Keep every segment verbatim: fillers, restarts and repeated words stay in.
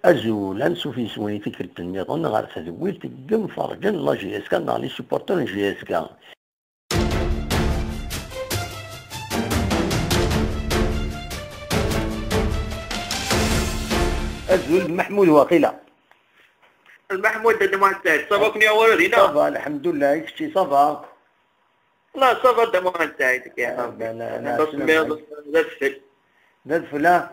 Azul, ansuf yis-wen i tikkelt nniḍen ɣer tedwilt n yimferrǧen n la J S K neɣ les supporters n J S K. Azul, d Maḥmud waqila. Lmaḥmud d Muḥend Saɛid, ça va, kunwi awal dinna? Ça va, lḥemdullah, i kečči, ça va? La, ça va, d Muḥend Saɛid, kif? Ah, ben, la, la, d asemmiḍ, d adfel. D adfel, ah?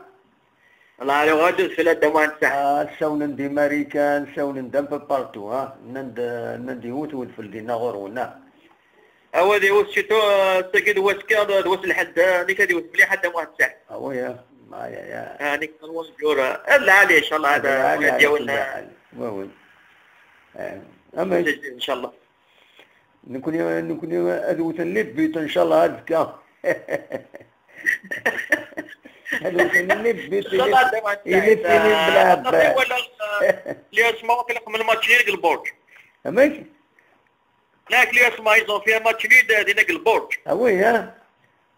La, yuɣal d adfel, a d Muḥend Saɛid. Ah, ssawnen-d i Marikan, ssawnen-d un peu partout, ah. Nnan-d, nnan-d yewwet wedfel dinna ɣur-wen, ah. Awal-iw, surtout, ah, ass-agi d wass kan, d wass lḥedd, ah, nekk ad iwet mliḥ, a d Muḥend Saɛid. Ah, oui, ah. Ah, ya, ya. Ah, nekk kan wass jur, ah, ad lɛali, inchallah, ad lɛali, ad yawen, ah. Oui, oui. Eh, amek? Inchallah. Nekni, nekni ad wten les buts, inchallah, azekka. Ad wten les buts, il est, il est fini, Belɛebbas. Li asma waqila qbel match-nni deg Lburǧ. Amek? Yak, li asma, ils ont fait un match nul dinna deg Lburǧ. Ah oui, hein?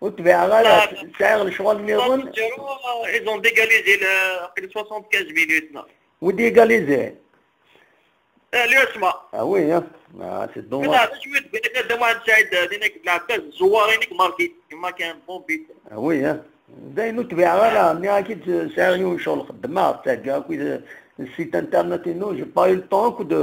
Ur tbiɛeɣ ara, sɛiɣ lecɣal nniḍen. Ils ont égalisé le, après soixante-quinze minutes, non? Wi d-yégalisé? Eh, li asma. Ah oui, hein. Ah, c'est dommage. Kena, d acu i d-, d Muḥend Saɛid, dinna deg Belɛebbas, zzwar-inek marki, marki un bon but. Ah oui, hein. D ayen ur tbiɛeɣ ara, nniɣ-ak-id sɛiɣ yiwen ccɣel xeddmeɣ, ttaggaɣ akked le site internet-inu, j'ai pas eu le temps akk de,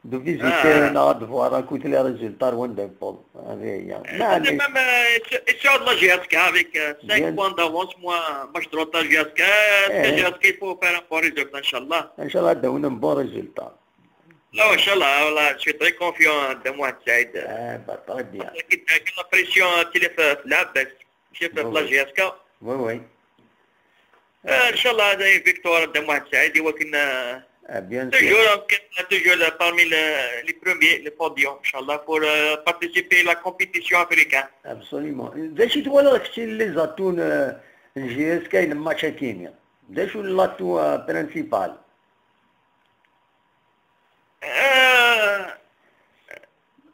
de visiter, neɣ ad voir akk les résultats, wanda yewweḍ. Hadi hiya. Eh, meɛna même, euh, il sort de la J S K avec, euh, cinq points d'avance, moi, match de retard J S K. J S K, il faut faire un bon résultat, inchallah. Inchallah, ad d-awin un bon résultat. Là, inchallah, voilà, je suis très confiant de Muḥend Saɛid. Ah, bah, très bien. Parce que, euh, la pression, tu l'as fait, là, ben, je fais la J S K. Oui, oui. Euh, inchallah, c'est une victoire de Muḥend Saɛid, et on, euh, ah, bien sûr. Toujours, on est toujours là parmi le, les premiers, le podium, inchallah, pour, euh, participer à la compétition africaine. Absolument. D acu i twalaḍ kečč les atouts n, euh, n J S K i le match-agi-nni? D acu l'atout, euh, principal? Euh,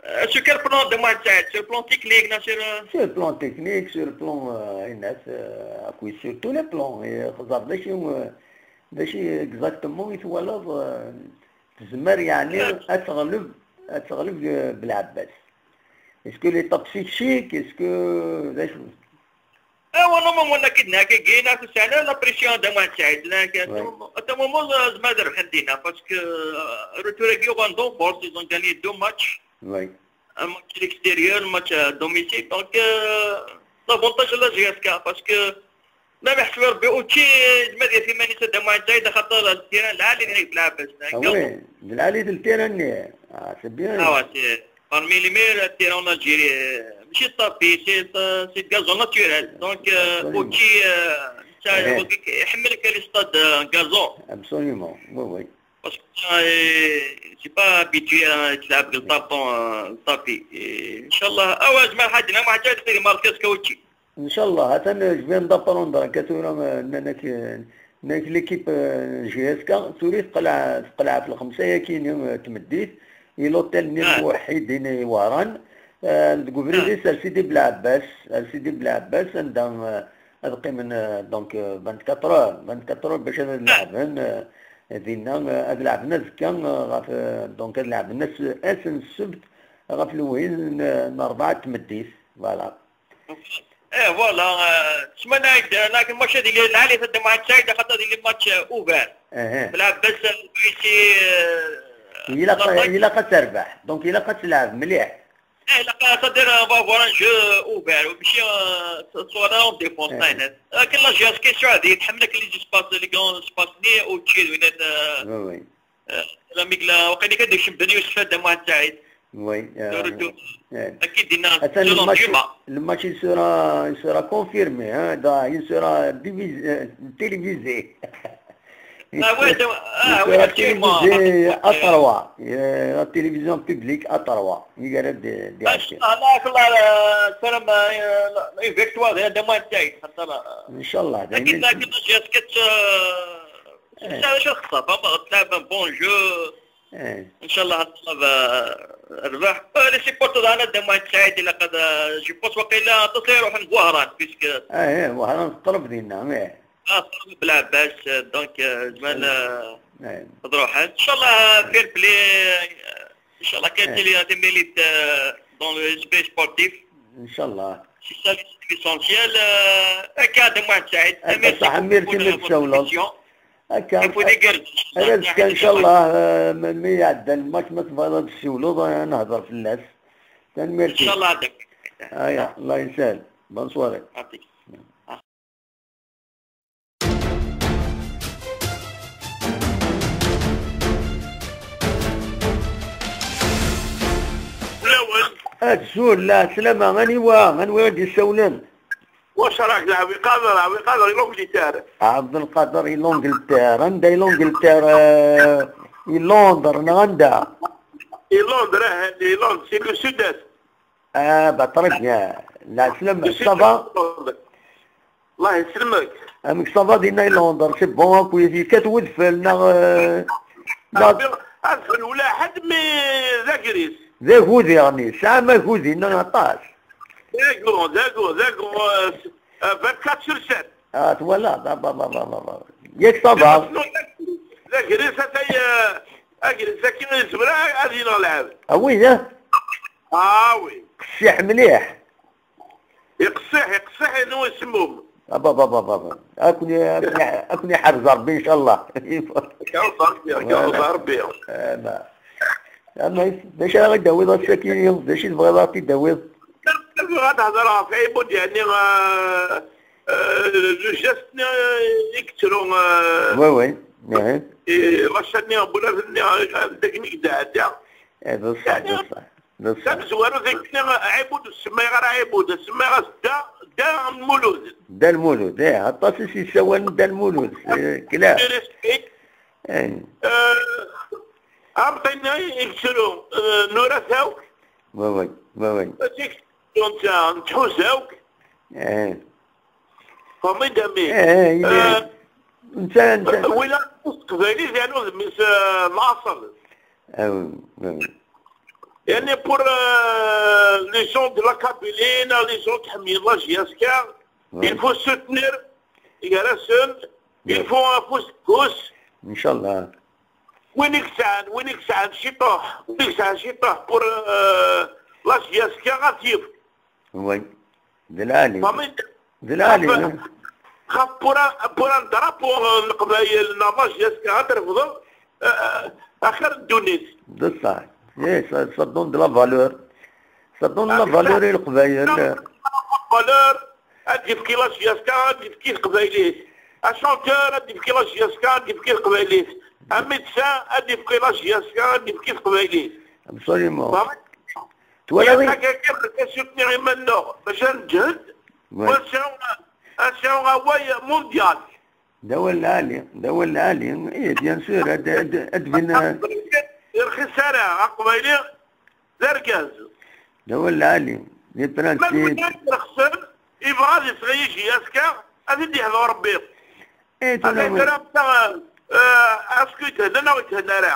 euh, sur quel plan de match, euh, sur le plan technique, non, sur, euh, sur le plan technique, sur le plan, euh, ayen-as, euh, akked sur tous les plans. Et, euh, xeẓẓer d acu, euh, d acu exactement i twalaḍ, euh, tezmer, yeɛni, ad teɣleb, ad teɣleb, euh, Belɛebbas? Est-ce que l'état psychique, est-ce que, d acu? Eh, ouais, normalement, on a kidnappé, on a fait ça, la pression de Muḥend Saɛid, là, que à tout moment, à tout moment, euh, je m'adresse à Dina, parce que, euh, retour à Guillaume, donc, force, ils ont gagné deux matchs. Oui. Un match à l'extérieur, un match à domicile. Donc, euh, l'avantage de la J S K, parce que même Ahmed Rebbi, Uchi, je me dis, c'est Muḥend Saɛid, خاطر le terrain, là, il est là, parce que... Ah oui, là, il est le terrain, ah, c'est bien. Ah ouais, c'est parmi les meilleurs terrains en Algérie, euh, ماشي tapis, c'est, c'est, c'est gazon naturel. Donc, euh, absolument. Uchi, euh, ça, il y a les stades, euh, gazon. Absolument, oui, oui. Parce que, euh, c'est pas habitué à تلعب بالطابون, euh, tapis. Et, inchallah, ah ouais, je m'arrête, je m'arrête, c'est le marqué ce que Uchi. Inchallah, atan, euh, je viens d'apprendre akka tura, euh, nnan-ak, euh, nnan-ak l'équipe, euh, J S K, tura teqleɛ, teqleɛ ɣef lxemsa-yagi-ni, euh, tmeddit, i l'hôtel-nni n Muḥidin i Wehran, euh, deg ubrid-is ar Sidi Belɛebbas, ar Sidi Belɛebbas, anda, euh, ad qqimen, euh, donc, euh, vingt-quatre heures, vingt-quatre heures bac ad leɛben, euh, dinna, euh, ad leɛben azekka, euh, ɣef, euh, donc ad leɛben ass, ass n ssebt ɣef lwin n, n rebɛa n tmeddit, voilà. Eh, voilà, euh, ssmana-id, euh, lakin match ad yili lɛali, tadda Muḥend Saɛid, xaṭer ad yili match, euh, ouvert. Belɛebbas, euh, ici, euh, ilaq, ilaq ad terbeḥ. Donc, ilaq ad telɛeb mliḥ. Eh, ilaq, c'est-à-dire, on va avoir un jeu ouvert, ماشي, euh, soit en défense, lakin la J S K, question هذه, تحملك les espaces, les grands espaces, ni au tir, وين, euh, oui, oui. Euh, la Migla, وقيلا كان يكشف بن يوسف هذا Muḥend Saɛid. Oui, euh, أكيد دينا atan le match, le match, il sera, il sera confirmé, hein, da, il sera divisé, euh, télévisé. Ah, oui, il sera télévisé à trois. Euh, la télévision publique à trois. يقرا دي، دي عشرة. الله، الله، سلام، آه، une victoire هذا Muḥend Saɛid، خاطر، آه، إن شاء الله، أكيد، دايمًا. أكيد la J S K، آه، إيه. إن شاء الله شو خصها، فما تلعب un bon jeu. إيه. إن شاء الله هاد الطلب، آه، الربح. آه، les supporters تاعنا دابا Muḥend Saɛid، إلا قد، آه، je pense وقيلا تصير يروح لوهران، puisque آه، إيه، وهران قرب ديالنا، إيه. Ah, Belɛebbas, euh, donc, euh, زعما, euh, ad ruḥen. إن شاء الله, fair play, euh, إن شاء الله كاين اللي غادي ميليت, euh, dans le respect sportif. إن شاء الله. C'est ça l'essentiel. Euh, هكا هذا محمد سعيد. هكا صح, merci, merci. هكا. يفوت يقرب. هذا كان إن شاء الله, euh, ملي يعدى الماتش ما تبغى تسولو, نهضر في الناس. تنميرتي. إن شاء الله هذاك. آه يا، الله يسهل. Bonne soirée. يعطيك. الأول. Azul, la سلامة, anwa, anwa i d-yessawlen? واش راك عبد القادر؟ عبد القادر i l'Angleterre. عبد القادر i l'Angleterre. Anda i l'Angleterre? آه، i Londres, neɣ anda? I Londres, eh, i Londres, c'est le sud-est. Ah, bah, très bien. La سلامة, ça va? Londres. الله يسلمك. Amek ça va dinna i Londres? C'est bon, akk yekkat wedfel, neɣ, euh, neɣ adfel, adfel ula ḥedd, mais d agris. D agudi, يعني, tesɛam agudi, neɣ aṭas? D agu, d agu, d agu, euh, euh, vingt-quatre sur sept. Ah, twalaḍ, ah, bah, bah. Yak ça va. D agris, atay, euh, agris-agi yezmer ad ineɣ lɛebd. Ah oui, hein? Ah oui. Qessiḥ mliḥ. Iqessiḥ, iqessiḥ, inu isemmum. Ah, bah, bah, bah, bah, bah. Akni, akni, akni ḥerz Rebbi, إن شاء الله. Yak ḥerz Rebbi, yak ḥerz Rebbi. Ah, bah. Ama d acu ara ɣ-d-tawiḍ ass-agi? D acu i tebɣiḍ ad ɣ-t-id-tawiḍ? Bɣiɣ ad hedreɣ ɣef Ɛibud, yeɛni, euh, euh, le geste-nni i yettru, euh, oui, oui, oui. L'achat-nni n wulaf-nni, euh, d akken i yedɛedda. Eh, d ṣṣeḥ, yeɛni, d ṣṣeḥ, d ṣṣeḥ. Tamezwarut, akken Ɛibud, ur semmayeɣ ara Ɛibud, semmayeɣ-as Dda, Dda Lmulud. Dda Lmulud, eh, aṭas i s-yessawalen Dda Lmulud, eh, kla. Eh. Euh, amḍin-nni i yettru, euh, nura-t akk. Oui, oui, oui, oui. Mačči yettru netta, nettḥuza akk. Eh. Tfehmeḍ-iyi-d a mmi? Eh, eh, yella, euh, netta, netta. Wila s teqbaylit, yernu d mmi-s, euh, laṣel. Ah, oui, oui, oui. Yeɛni pour, euh, les gens de la Kabylie, neɣ les gens qui aiment la J S K, oui, il faut soutenir, gar-asen, il faut afus deg ufus. إن شاء الله. Win i yesɛan, win i yesɛan ciṭuḥ, win i yesɛan ciṭuḥ pour, euh, la J S K ad t-yefk. Oui. D lɛali. Fahmi? D lɛali. Xaf, xaf pour un, pour un drapeau, euh, n Leqbayel, neɣ la J S K ad trefdeḍ, euh, euh, axir n ddunit. D ṣṣeḥ. Eh, ça, ça donne de la valeur. Ça donne la valeur i Leqbayel. Valeur, ad d-yefk i la J S K, ad d-yefk i teqbaylit. Un chanteur, ad d-yefk i la J S K, ad d-yefk i teqbaylit. Un médecin, ad d-yefk i la J S K, ad d-yefk i teqbaylit. Absolument. Fahmi? Twalaḍ? Akka kan, akka soutenir iman-nneɣ, bac ad neǧhed, ouais, ad nesɛu, ad nesɛu awal mondial. D awal lɛali, d awal lɛali. Eh, bien sûr, ad, ad, ad bin, euh, ur rxis ara, aqbayli d argaz. D awal lɛali, les principes. Même win rxsen, yebɣa ad yesɣi J S K, ad t-id-yeḥḍu Rebbi. Eh, tura, est-ce que yethenna neɣ ur yethenna ara?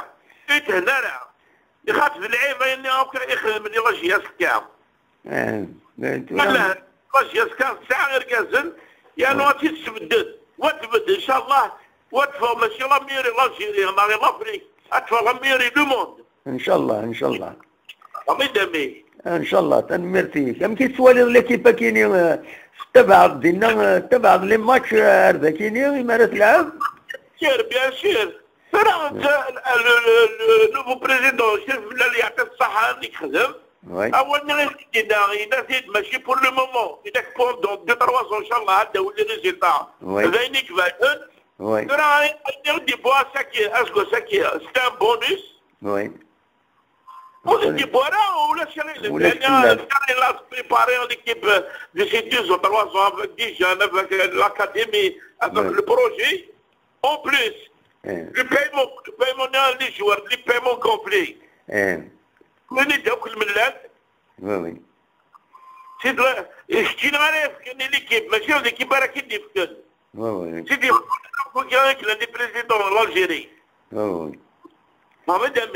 Ur yethenna ara. Ixaṭeb lɛib ayenni akk ixedmen i la J S K. Eh, eh, tura. Ala, la J S K tesɛa irgazen, yernu ad tt-id-tesbedd. Wa tbedd, inchallah, wa teffeɣ mačči la meilleure i l'Algérie, neɣ i l'Afrique, ad teffeɣ la meilleure i le monde. Inchallah, inchallah. Ami d ami. Inchallah, tanemmirt-ik. Amek i tettwaliḍ l'équipe akini, eh, tettabaɛeḍ dinna, eh, tettabaɛeḍ les matchs, eh, ar dakini, imi ara tleɛɛeb? Sûr, bien sûr. Tura, le, le, le, le nouveau président, Chérif Bellal, yeɛṭi ṣṣeḥḥa, ad yexdem. Oui. Awal-nni i s-d-yenna, yenna-t-id, mačči pour le moment. Yenna-k pendant deux, trois ans, inchallah, ad d-awi les résultats. Oui. D ayen i ibanen. Oui. Tura, ayen i d-yewwa ass-agi, aseggas-agi, c'est un bonus. Oui. Ur t-id-yewwi ara, ulac aɣilif. Ulac fell-as. Yeɛni, il a préparé l'équipe d'ici deux ou trois ans avec des jeunes, avec, euh, l'académie, avec le projet. En plus, le paiement, le paiement, les joueurs, les paiements complets. Win i d akk lmellal. Oui, oui. C'est de la, kečč i ara yefken i l'équipe, mačči d l'équipe ara k-id-yefken. Oui, oui, oui. C'est des, il a des présidents en Algérie. Oui, oui.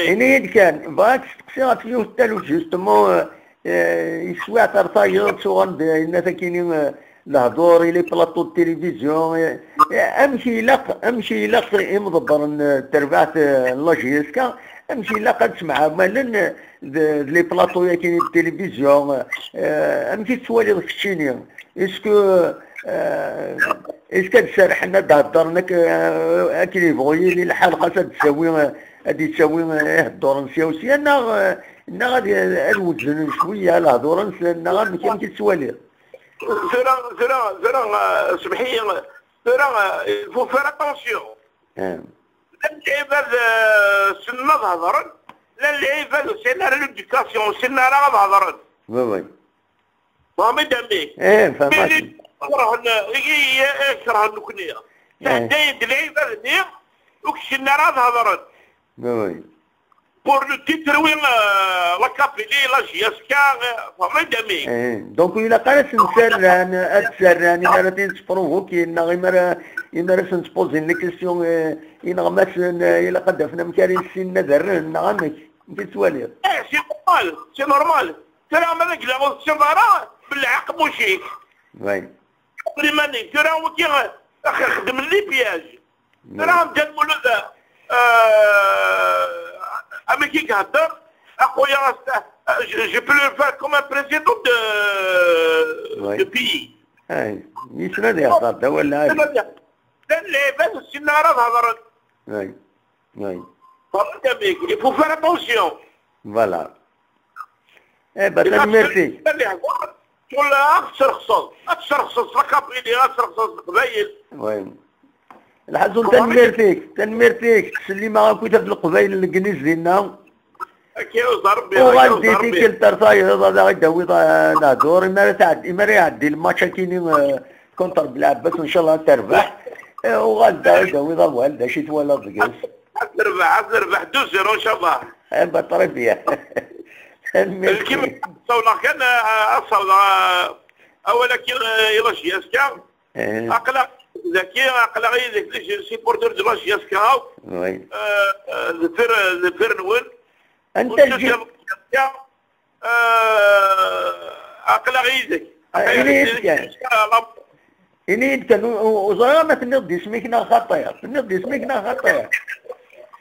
Ini-yi-d kan, bɣiɣ ad k-steqsiɣ ɣef yiwet n taluft, justement, euh, euh, yeswiɛter tayeḍ, tuɣal-d, euh, yenna-t akini, euh, lehdur, i les plateaux de télévision, euh, Amek ilaq, amek ilaq imḍebbren n terbaɛt n la J S K, amek ilaq ad ttemɛamalen d, d les plateaux-yagi n tilivizyu, eh, amek i tettwaliḍ keččini? Est-ce que, eh, est-ce que ad serrḥen ad d-heddren ak-, eh, akken yebɣu yili lḥal, xas ad d-tawi, ad d-tawi, eh, ihedduren sya u sya, neɣ, eh, neɣ ad, ad wezznen cwiya lehdur-nsen, neɣ amek, amek i tettwaliḍ? Tura, tura, tura, eh, semmeḥ-iyi, tura, eh, il faut faire attention. Ah. Llan lɛibad, eh, ssnen ad hedren, llan lɛibad ur sɛin ara l'éducation, ur ssinen ara ad hedren. Oui, oui. Fehmeḍ a mmi? Eh, fehmeɣ. Kerhen, i, i, i, kerhen nekkni. Eh. Sɛeddayen-d lɛibad-nni, ur ssinen ara ad hedren. Oui, oui. Pour le détruire, euh, la Kabylie, la J S K, euh, fehmeḍ a mmi? Eh, donc, ilaq ara sen-serran, ad serran, imi ara ten-sprovokin, neɣ imi ara, imi ara sen-spozen les questions, eh, ineɣmasen, eh, ilaq ad d-afen amek ara issinen ad rren, neɣ amek? Amek i tettwaliḍ? Eh, c'est normal, c'est normal. Tura ma d agla ur tessineḍ ara, belleɛ aqemmuc-ik. Oui. Liman-ik, tura wagi, ax-, xedmen les pièges. Tura, Dda Lmulud, euh, amek i ihedder, a xuya, euh, je, je peux le faire comme un président de, oui, de pays. Ay, yessen ad ihedder, d awal lɛali. Yessen ad ihedder. Llan lɛibad ur ssinen ara ad hedren. Ay, ay. Fehmeḍ a mmi? Il faut faire attention. Voilà. Eh ben, tanemmirt-ik. Ad tesrexseḍ, ad tesrexseḍ s la Kabylie, ad tesrexseḍ s Leqbayel. Oui. Lḥasun, tanemmirt-ik, tanemmirt-ik. Ttsellimeɣ akkit ɣef Leqbayel n Legniz dinna. Akka i uẓar Rebbi, akka i uẓar Rebbi. Uɣal-d i tikkelt ar tayeḍ, ad aɣ-id-tawiḍ, eh, lehdur, imi ara tɛed-, imi ara iɛeddi lmatch akini, eh, contre Belɛebbas, ncallah ad terbeḥ. Eh, uɣal-d ad aɣ-id-tawiḍ awal, d acu i twalaḍ deg-s? Ad terbeḥ, ad terbeḥ deux zéro, ncallah. Eh ben, très bien. Tanemmirt. Lkim, ssawleɣ kan, eh, ad ssawleɣ, eh, awal-agi, eh, i la J S K. Eh. Aql-aɣ dagi, aql-aɣ yid-k, les supporters de la J S K. Oui. Euh, euh, deffir, deffir-nwen. Anta lǧi-, euh, aql-aɣ yid-k. Ah, aql-aɣ ini-yi-d kan. Ini-yi-d kan, ur, ur, ur ẓriɣ ma tenniḍ-d isem-ik neɣ xaṭi. Tenniḍ-d isem-ik neɣ xaṭi.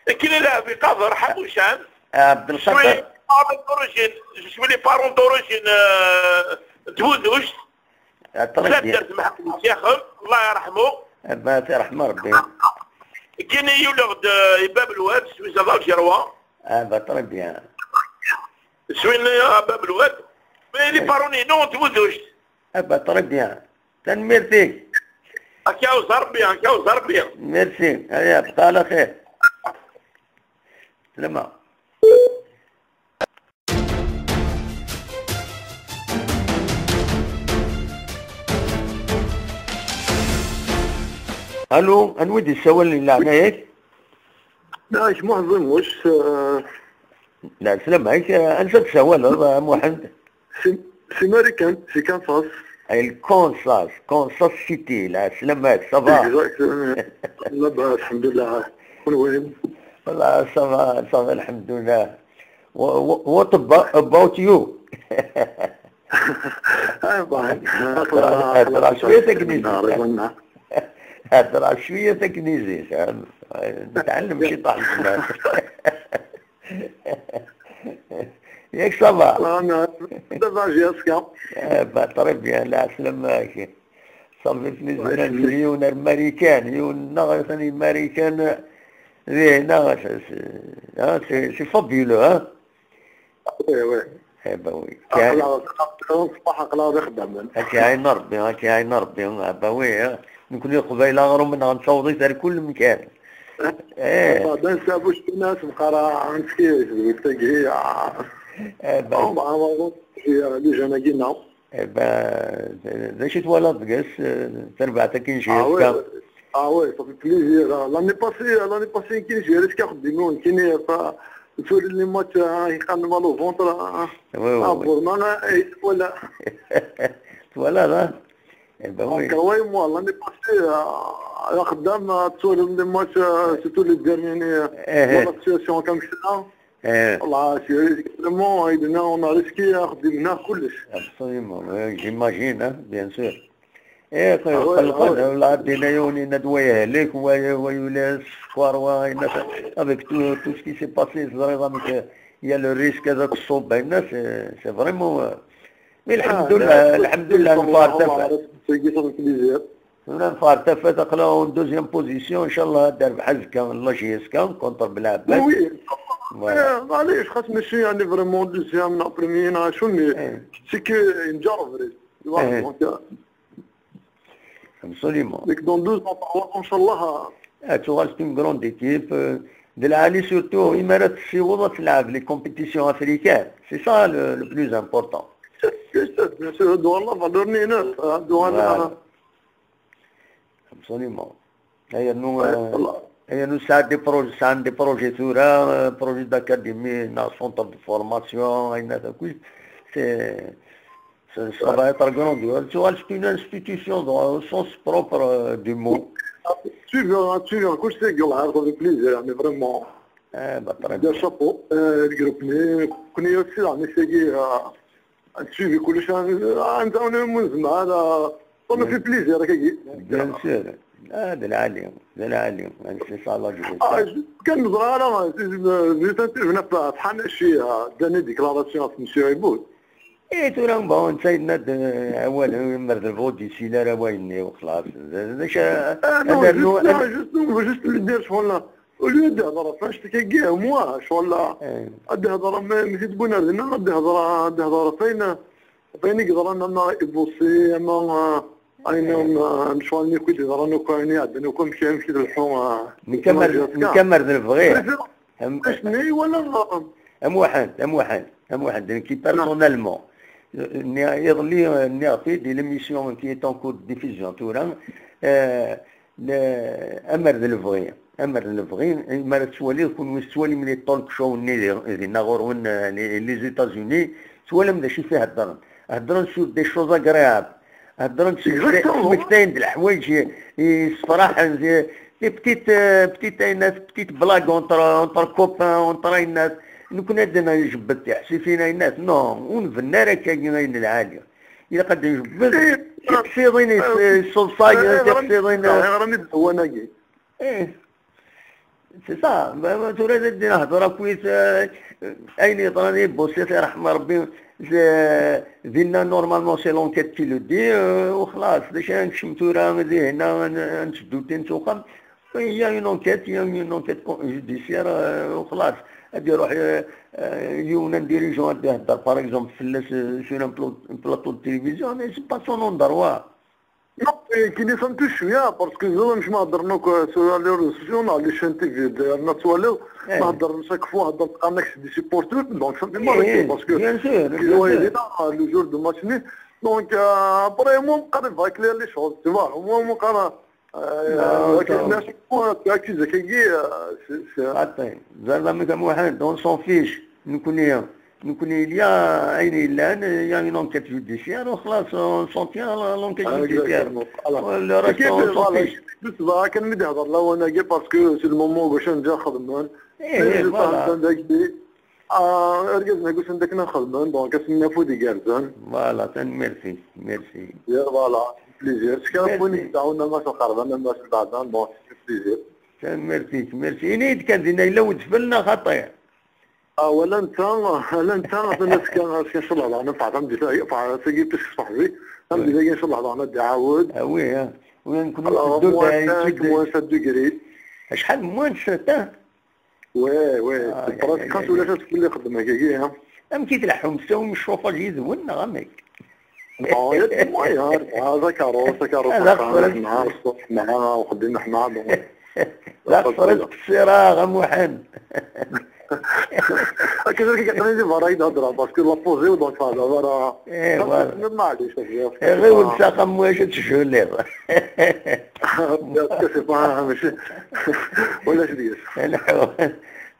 Nekni d Ɛebdiqader Ḥamucan. Ɛebdelqader. Je suis, ah, d'origine, je suis les parents d'origine, euh, Tbudust. Ah, très bien. Taddart Mḥemmed Msyaxem, Allah yerḥmu. Ah ben, yerḥem Rebbi. Nekni yuleɣ-d, euh, i Bab Lwad, Swiza d Algerwa. Ah ben, très bien. Swin, euh, Bab Lwad. Mais les parents-inu n Tbudust. Ah ben, très bien. Tanemmirt-ik. Ad k-iɛuzz Rebbi, ad k-iɛuzz Rebbi. Merci. Allez, bqa ɛla xir. Slama. Allô, anwa i d-yessawalen, leɛnaya-k? Nek Muḥend Ḍimuc, eh, Lɛeslama-k, eh, ansa d-tsawaleḍ, a Muḥend? Si, si Marikan, si Kansas. Ay, Kansas, Kansas City, lɛeslama-k, ça va? Exact, eh, labas, lḥemdullah. Kenwi? Wallah, ça va, ça va, lḥemdullah. Wha-, wha-, what abo-, about you? Ah, bon, هضرة، هضرة شوية تاكنيزيت. هضرة شوية تاكنيزيت، ها؟ نتعلم شي طاح الزمان. ياك ça va؟ أنا دابا جي اس كا. آه، با، très bien، لا، عسلامة. صافي، تنزل عسلامة. يون أمريكان، يون نغ ثاني أمريكان. ذي هنا، c'est، c'est، ها، c'est، c'est fabuleux، ها؟ وي، وي. إيه با وي. كاين. أقلع، الصباح أقلع غير خدامين. هاكي عين ربي، هاكي عين ربي، آه، با وي، آه. نكون القبايل أغرم من غنصوضي دار كل مكان. إيه. بعدين سابوش الناس مقارا عن سكيس، تلقي، آه. إيه با. هم عمرو، هي لي جانا قلنا. إيه با، ذا شي توالد قاس، آه، تربع تاكين شي آه، وي. يسكا. آه، وي، صافي بليزير. آه، لاني باسي، لاني باسي كاين شي ريسك ياخذ دينون، كاين ف-، تولي لي ماتش، آه، يقام مال او فونتر، آه. وي، وي، آه، وي. بورنا، آه، إيه، ولا. ولا لا. إيه، با وي. هكا، وي، مو، لاني باسي، آه، يا خدام، آه، تولي لي ماتش، آه، سيرتو لي ديرني، آه، إيه. ولا سيتياسيون كان كشتا. إيه. والله، سي ريسك، مو، عيدنا، ونا ريسكي، ياخذ دينا كلش. Absolument, oui, j'imagine, hein, bien sûr. Eh, qelqen, la dina yoni nad wa yehlek, wa, wa yuli sskeṛ, wa, avec tout, tout ce qui s'est passé, teẓriḍ amek, il y a le risque ad tṣubb, c'est, c'est vraiment, euh, mais الحمد لله, الحمد لله, نفار tafat. Tura nfar tafat, aql-aɣ en deuxième position, inchallah ad d-terbeḥ azekka, la J S K, contre Belɛebbad. Oui, oui. Voilà. Eh, معليش, خاص ماشي يعني vraiment deuxième, non, premier, non, شو, mais c'est que une genre vrai. Tu vois, donc, euh, Absolument. Donc dans deux ans, trois ans, inchallah. Ah, tu restes une grande équipe. Euh, d lɛali surtout, imi ara tessiweḍ ad tleɛb les compétitions africaines. C'est ça le, le plus important. C'est ça, bien sûr, هادو هما les valeurs نينا, هادو هما. Voilà. Absolument. Aya nu, aya nu sɛan des projets, sɛan des projets tura, euh, projet d'académie, un centre de formation, ayen akk, c'est, c'est, ça va être grandiose. Tu vois, c'est une institution dans, au sens propre, euh, du mot. Tu viens, tu viens, كلشي يقول لها avec plaisir, يعني vraiment. Eh, bah, très bien. Chapeau, euh, le groupe, كنا aussi, يعني, c'est, euh, suivi كلش, آه، انت انا من زمان, آه، صار في plaisir هكاكي. Bien sûr. Ah, d lɛali, d lɛali. C'est ça la J S K. Ah, كان صغار, آه, juste انت هنا في حنا شي, آه, داني déclaration في monsieur Iboud. Eh, tura, bon, netta yenna-d, eh, awal, eh, mer d lbɣu d-yessil ara wayen-nni, u xlaṣ. D, d acu, ah, non, juste, juste, juste lui dire, voilà. Au lieu ad d-ihder ɣef annect-agi, moi, ccɣel, ad d-ihder, ma, ma t-id-wwin ar dinna, ad d-ihder, ad d-ihder ɣef ayen, ɣef ayen i yeḍran, ama ibuṣi, ama, ah, ayen, ah, lecɣal-nni akk i d-yeḍran akk, ayen iɛeddan akk, amek, amek i d-leḥḥu, ah, nekk amer, nekk amer d lebɣi. Am-, Acni wala, am Muḥend, am Muḥend, am Muḥend, nekk personnellement, nni-, iḍelli, euh, nniɣ-t-id di l'émission qui est en cours de diffusion tura, euh, le, amer d lebɣi, amer d lebɣi, mi ara tettwaliḍ, kunwi tettwalim les talk show-nni di, dinna ɣur-wen, euh, les, les États-Unis, twalam d acu i t-heddren. Heddren sur des choses agréables. Heddren-d seg, exactement, smektayen-d leḥwayeǧ i, i yessefraḥen, des, des petites, euh, petites, ayennat, petites blagues entre, entre copains, entre ayennat. Nekkni ad d-njebbed tiḥsifin ayennat. Non, ur nbennu ara akkagi ayen lɛali. Ilaq ad njebbed tiqsiḍin i, eh, s-, ṣṣeḍṣayen, eh, tiqsiḍin, eh, eh, eh, c'est ça. Ma, ma tura d ad d-nehder akkit, eh, ayen yeḍran i Busit, iṛḥem Ṛebbi, d-, dinna, normalement, c'est l'enquête qui le dit, euh, u xlaṣ, d acu ara nekcem tura, dihin, ad n-, ad netteddu tin s uxxam. Il y a une enquête, il y a une enquête con-, judiciaire, euh, u xlaṣ. Ad iruḥ, euh, euh, yiwen, un dirigeant, ad d-ihedder, par exemple, fell-as, euh, sur un pla-, un plateau de télévision, mais c'est pas son endroit. Non, mais كي نفهم شوية, parce que زعما مش ما هضرنا كو-, sur les réseaux sociaux, non, les chaînes T V, d'ailleurs, ما تواليو, eh, ما هضر chaque fois, هضر قال لك c'est des supporters, donc ça fait mal, eh, parce que bien sûr, bien sûr, le jour de match, mais, donc, euh, après, moi, on arrive à éclairer les choses, tu vois, moi, moi, quand, euh, non, ça, tu vois, tu accuses quelqu'un, euh, c'est, c'est, attends, زعما مثلا واحد, on s'en fiche, نكون Nekkni, il y a ayen yellan, il y a une enquête judiciaire, u xlaṣ, on s'en tient à l'enquête judiciaire. Exactement. Voilà. Le reste, on s'en fiche. Juste, voilà, kan mi d-ihder lawan-agi, parce que c'est le moment où je suis déjà xedmen. Eh, eh, voilà. Argaz-nni, ur sent akken ad xedmen, donc, ad sen-naf wid igerrzen. Voilà, tanemmirt-ik, merci. Voilà, plaisir. S kra n win i yettɛawanen, ama s lqerban, ama s lbeɛdan, bon, c'est plaisir. Tanemmirt-ik, merci. Ini-yi-d kan, dinna yella wedfel neɣ xaṭi? Ah, wala netta, wala netta, atan azekka, azekka, inchallah, daɣen, nfeɛ tameddit-agi, nfeɛ tagi, puisque ṣaḥbi, tameddit-agi, inchallah, daɣen, ad d-iɛawed. Ah, oui, ah. Oui, nekkni alors, teddu-d, moins cinq, moins sept degrés. Acḥal, moins sept, ah? Ouais, ouais, ah, presque, xas ulac asfel ixeddem akkagi, ah. Amek i tleḥḥum, tesɛum ccufaj yid-wen, neɣ amek? Ɣaya d moyen, ah, d akeṛṛus, akeṛṛus, ah, d axeṣṣar, ḥna, ṣṣut, ḥna, uxeddim, ḥna, donc. D axeṣṣar ttqeṣṣireɣ, a Muḥend. Akken akka yeqqen di berra i d-hedreɣ, parce que la pause-iw, donc, ça va, voilà. Eh, voilà. Maɛlic, eh, ɣiwel s axxam, wac ad tejhuliḍ. Mačči, ulac deg-s.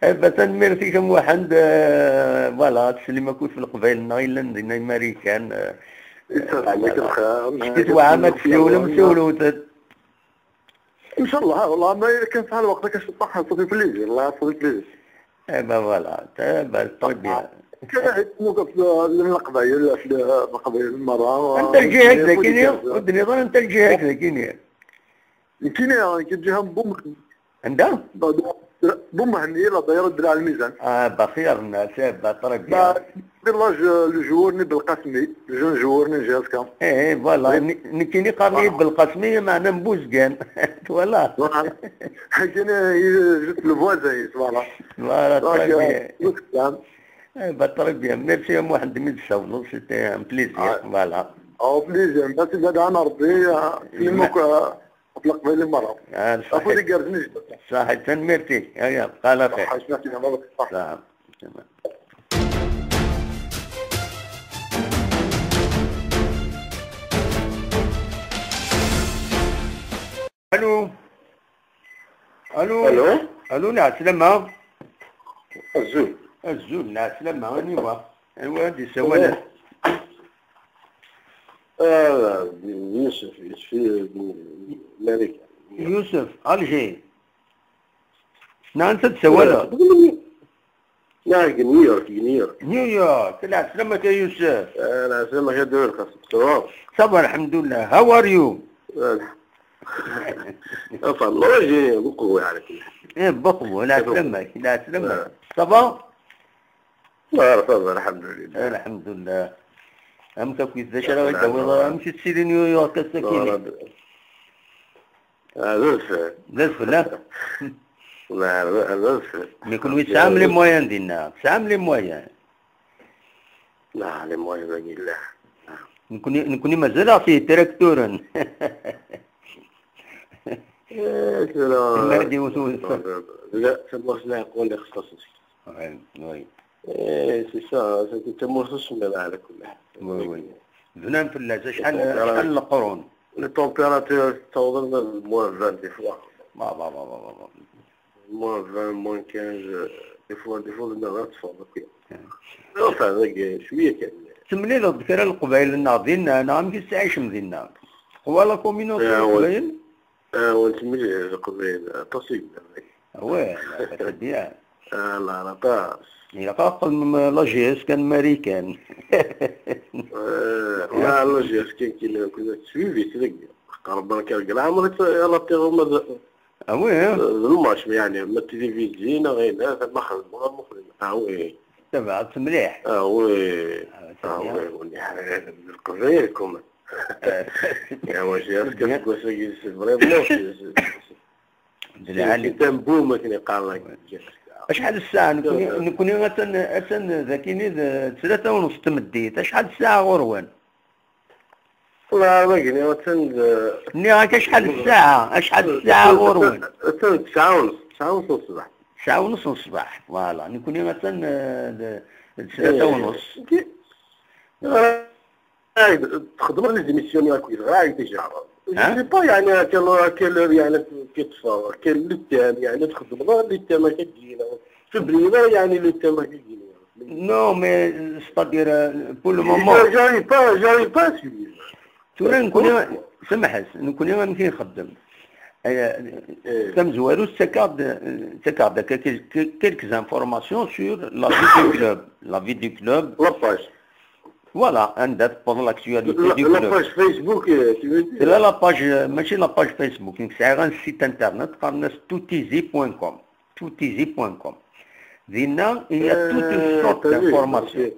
Eh, tanemmirt-ik a Muḥend, eh, voilà, teslim akk f Leqbayel-nneɣ yellan dinna i Marikan, eh, Yesɛa lxir. Cti twɛam ad tessiwlem, siwlewt-d. Inchallah, والله ما كان في الوقت كاش الطاحة صافي plaisir, الله يعطيك plaisir. Eh ben voilà, eh ben, très bien. Kra ḥitt-nni ɣef Leqbayel, ɣef Leqbayel merra. Anta lǧiha-k dagini? Ur d-nniḍ ara anta lǧiha-k dagini? Nekkini, nekk lǧiha n Bumhen. Anda? Bumhen, la dayra de Lmizan. Ah, bah, xir nnas, eh, bah, très bien. Bah, village, euh, le joueur-nni Belqasmi, le jeune joueur-nni J S K. Eh, eh, voilà. Oui. Nekkini qqaren-iyi Belqasmi, meɛna n Buzgan. Voilà. Voilà. Nekkini, euh, juste le voisin, voilà. Voilà, très bien. Eh, bah, très bien. Merci à Mohamed Mid Saoulou, c'était un plaisir. Ah. Voilà. Au plaisir. Merci, Dada Anardi. Ɣef Leqbayel merra. Ah, ṣaḥit. Afud igerrzen i jidda. Ṣaḥit, tanemmirt-ik. Aya, bqa ɛla xir. Ṣaḥit, merci, merci. Ṣaḥit. Alo. Alo. Alo. Alo, lɛeslama. Azul. Azul, lɛeslama, aniwa? Anwa i d-yessawalen? Ah, Yusef, Yusef, eh, Marikan. Yusef, Alger. Neɣ anta d-tessawaleḍ? Neɣ deg New York, deg New York. New York, lɛeslama-k a Yusef. Ah, lɛeslama-k a Dawed, xas teqsreḍ. Ça va, lḥemdullah. How are you? Ah. Enfin, moi, j'ai beaucoup, يعني. Eh, beaucoup, lɛeslama-k, lɛeslama-k. Ah. Ça va? Ah, ça va, lḥemdullah. Lḥemdullah. Amek akkit, d acu ara yi-d-tawiḍ? Amek i tettili New York ass-agi? Ah, d adfel. D adfel, ah? Nah, d, d adfel. Mais kenwi tesɛam les moyens dinna, tesɛam les moyens. Nah, les moyens, dagi yella. Nekni, nekni mazal-aɣ si trakturen. Eh, tura. Imar d-iwet udfel. La, tamurt n leɛqul ixṣṣaṣ. Oui, oui. Eh, c'est ça, c'est tamurt usemmiḍ ɛla kulli ḥal. Oui, oui. Bnan fell-as acḥal, acḥal n leqrun. Les températures ttawḍen ar moins vingt des fois. Ba, ba, ba, ba, ba. Moins vingt, moins quinze, euh, des fois, des fois, zemreɣ ad ṭṭfeɣ akk. Enfin, dagi, cwiya kan. Temlileḍ-d kra n Leqbayel-nneɣ dinna, neɣ amek i tettɛicem dinna? Teqwa la communauté n Leqbayel? Ah, ur nettemlil Leqbayel, aṭas i yellan dagi. Ah ouais, très bien. Ah, la, la, aṭas. Ilaq ad teqqlem la J S K n Marikan. Eh, la, la J S K n kina, kina suivi-t dagi. Qerban kan deg leɛmer, ala tiɣ uma d, ah oui, hein? D lmac, yeɛni, ma tilivizyu neɣ ayen, ah, ma xedmeɣ, ma xedmeɣ. Ah oui. Tabaɛet mliḥ. Ah oui. Ah, très bien. Ah oui, wani ḥraren Leqbayel, quand même. Eh. Ya, wa, J S K, très bien. Seg wass-agi, c'est vraiment, c'est, c'est, D lɛali. C'est un boom, akken yeqqar. Acḥal ssaɛa? Nekni, nekni atan, atan dagini d tlata u nṣ n tmeddit. Acḥal ssaɛa ɣur-wen? Wallah, dagini atan d... Nniɣ-ak acḥal ssaɛa, acḥal ssaɛa ɣur-wen? Atan d tesɛa u nṣ, tesɛa u nṣ n ṣṣbeḥ. Tesɛa u nṣ n ṣṣbeḥ, voilà. Nekni atan, eh, d, d tlata u nṣ. Eh, Ay, txeddmeḍ les émissions akked ɣay déjà. Je sais pas, yeɛni, à quelle heure, à quelle heure, yeɛni, teṭṭfeḍ, quel, le thème, yeɛni, txeddmeḍ ara le thème akka d-yini. Tebniḍ ara, yeɛni, le thème akka d-yini. Non, mais, c'est-à-dire, euh, pour le moment. J'arrive pas, j'arrive pas à suivre. Tura nekni, semḥet, nekni amek i nxeddem? Eh, eh, tamezwarut, ttakeɣ-d, ttakeɣ-d akka quel-, quel-, quelques informations sur la vie du club. La vie du club. La page. Voilà, anda tewweḍ l'actualité du club. La page Facebook, euh, tu veux dire. Tella la page, euh, mačči la page Facebook, nekk sɛiɣ un site internet, qqaren-as toutizi point com. Toutizi point com. Dinna, il y a toute une sorte d'information.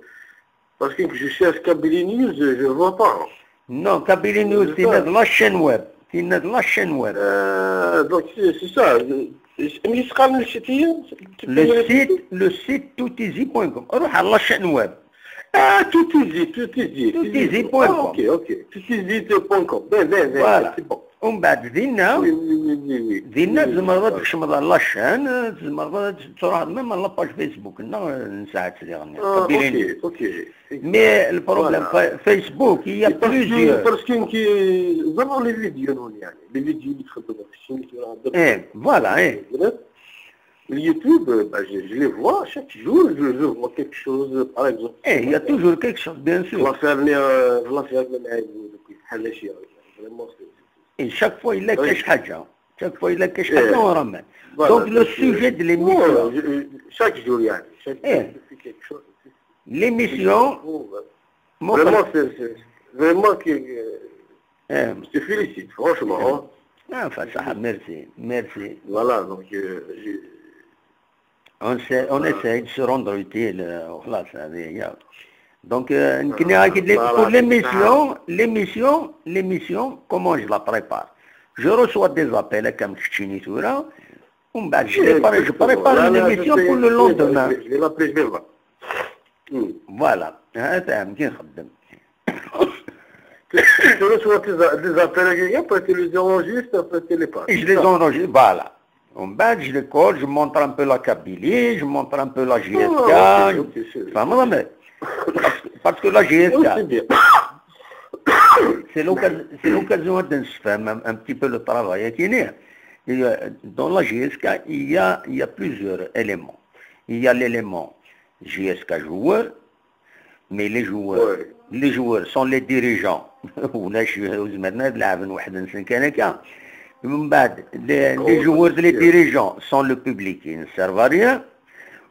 Parce que je cherche Kabylie News, je vois pas. Non, Kabylie News, c'est la chaîne web. C'est la chaîne web. Euh, donc, c'est, c'est ça. Mais c'est quoi le site, hein? Le site, le site toutizi point com. روح على la chaîne web. Ah, Toutizi, Toutizi. Toutizi point com. Ah, ok, ok. Toutizi point com. Ben, ben, ben, voilà. C'est bon. ومن بعد دينا، oui, oui, oui, oui, oui. دينا oui, oui, تزمر oui. تكشم على la chaîne، تزمر تروح même على la page Facebook، نا نساعد سيدي غني. Ah, ok, ok. Mais le problème, voilà. Facebook, il y a plusieurs. Parce que, parce que كي زعما les vidéos، يعني، les vidéos اللي تخدم في الشين، كي راه درت. Eh, voilà, eh. Le YouTube, euh, bah, je, je les vois chaque jour, je, je vois quelque chose, par exemple. Eh, il y a toujours quelque chose, bien sûr. L'affaire, euh, l'affaire, بحال هادشي، vraiment, c'est, c'est, eh, chaque fois, il y a quelque chose. Chaque fois, il y a quelque chose. Donc, le sujet de l'émission. Chaque jour, يعني. Chaque jour, je fais quelque chose. L'émission, Vraiment, c'est c'est vraiment que euh, euh, je te félicite, franchement. Hein. Enfin, ça, merci, merci. Voilà, donc euh, j'ai- On, essaie, on essaie de se rendre utile. Euh, voilà, ça, y a- Donc, euh, voilà, pour l'émission, l'émission, l'émission, comment je la prépare? Je reçois des appels comme Chinitura. Je prépare, je prépare une émission pour le lendemain. Je vais l'appeler, je vais voir. Hmm. Voilà. هذا كي نخدم. Tu reçois des, des appels réguliers, après tu les enregistres, après tu les passes. Et je les enregistre, voilà. On bat, je les colle, je montre un peu la Kabylie, je montre un peu la J S K. Ah, ok, ok, c'est- Enfin, moi, mais, parce, que, parce que la J S K, Oui, c'est bien. c'est l'occasion c'est l'occasion de se faire un, un petit peu le travail. Et, euh, dans la J S K, il y a, il y a plusieurs éléments. Il y a l'élément J S K joueur, mais les joueurs, Ouais. les joueurs sont les dirigeants. ولاش زعما نلعب واحد نسن كان هكا. من بعد, les, les Oh, joueurs, les c'est sûr. Dirigeants sont le public, ils ne servent à rien.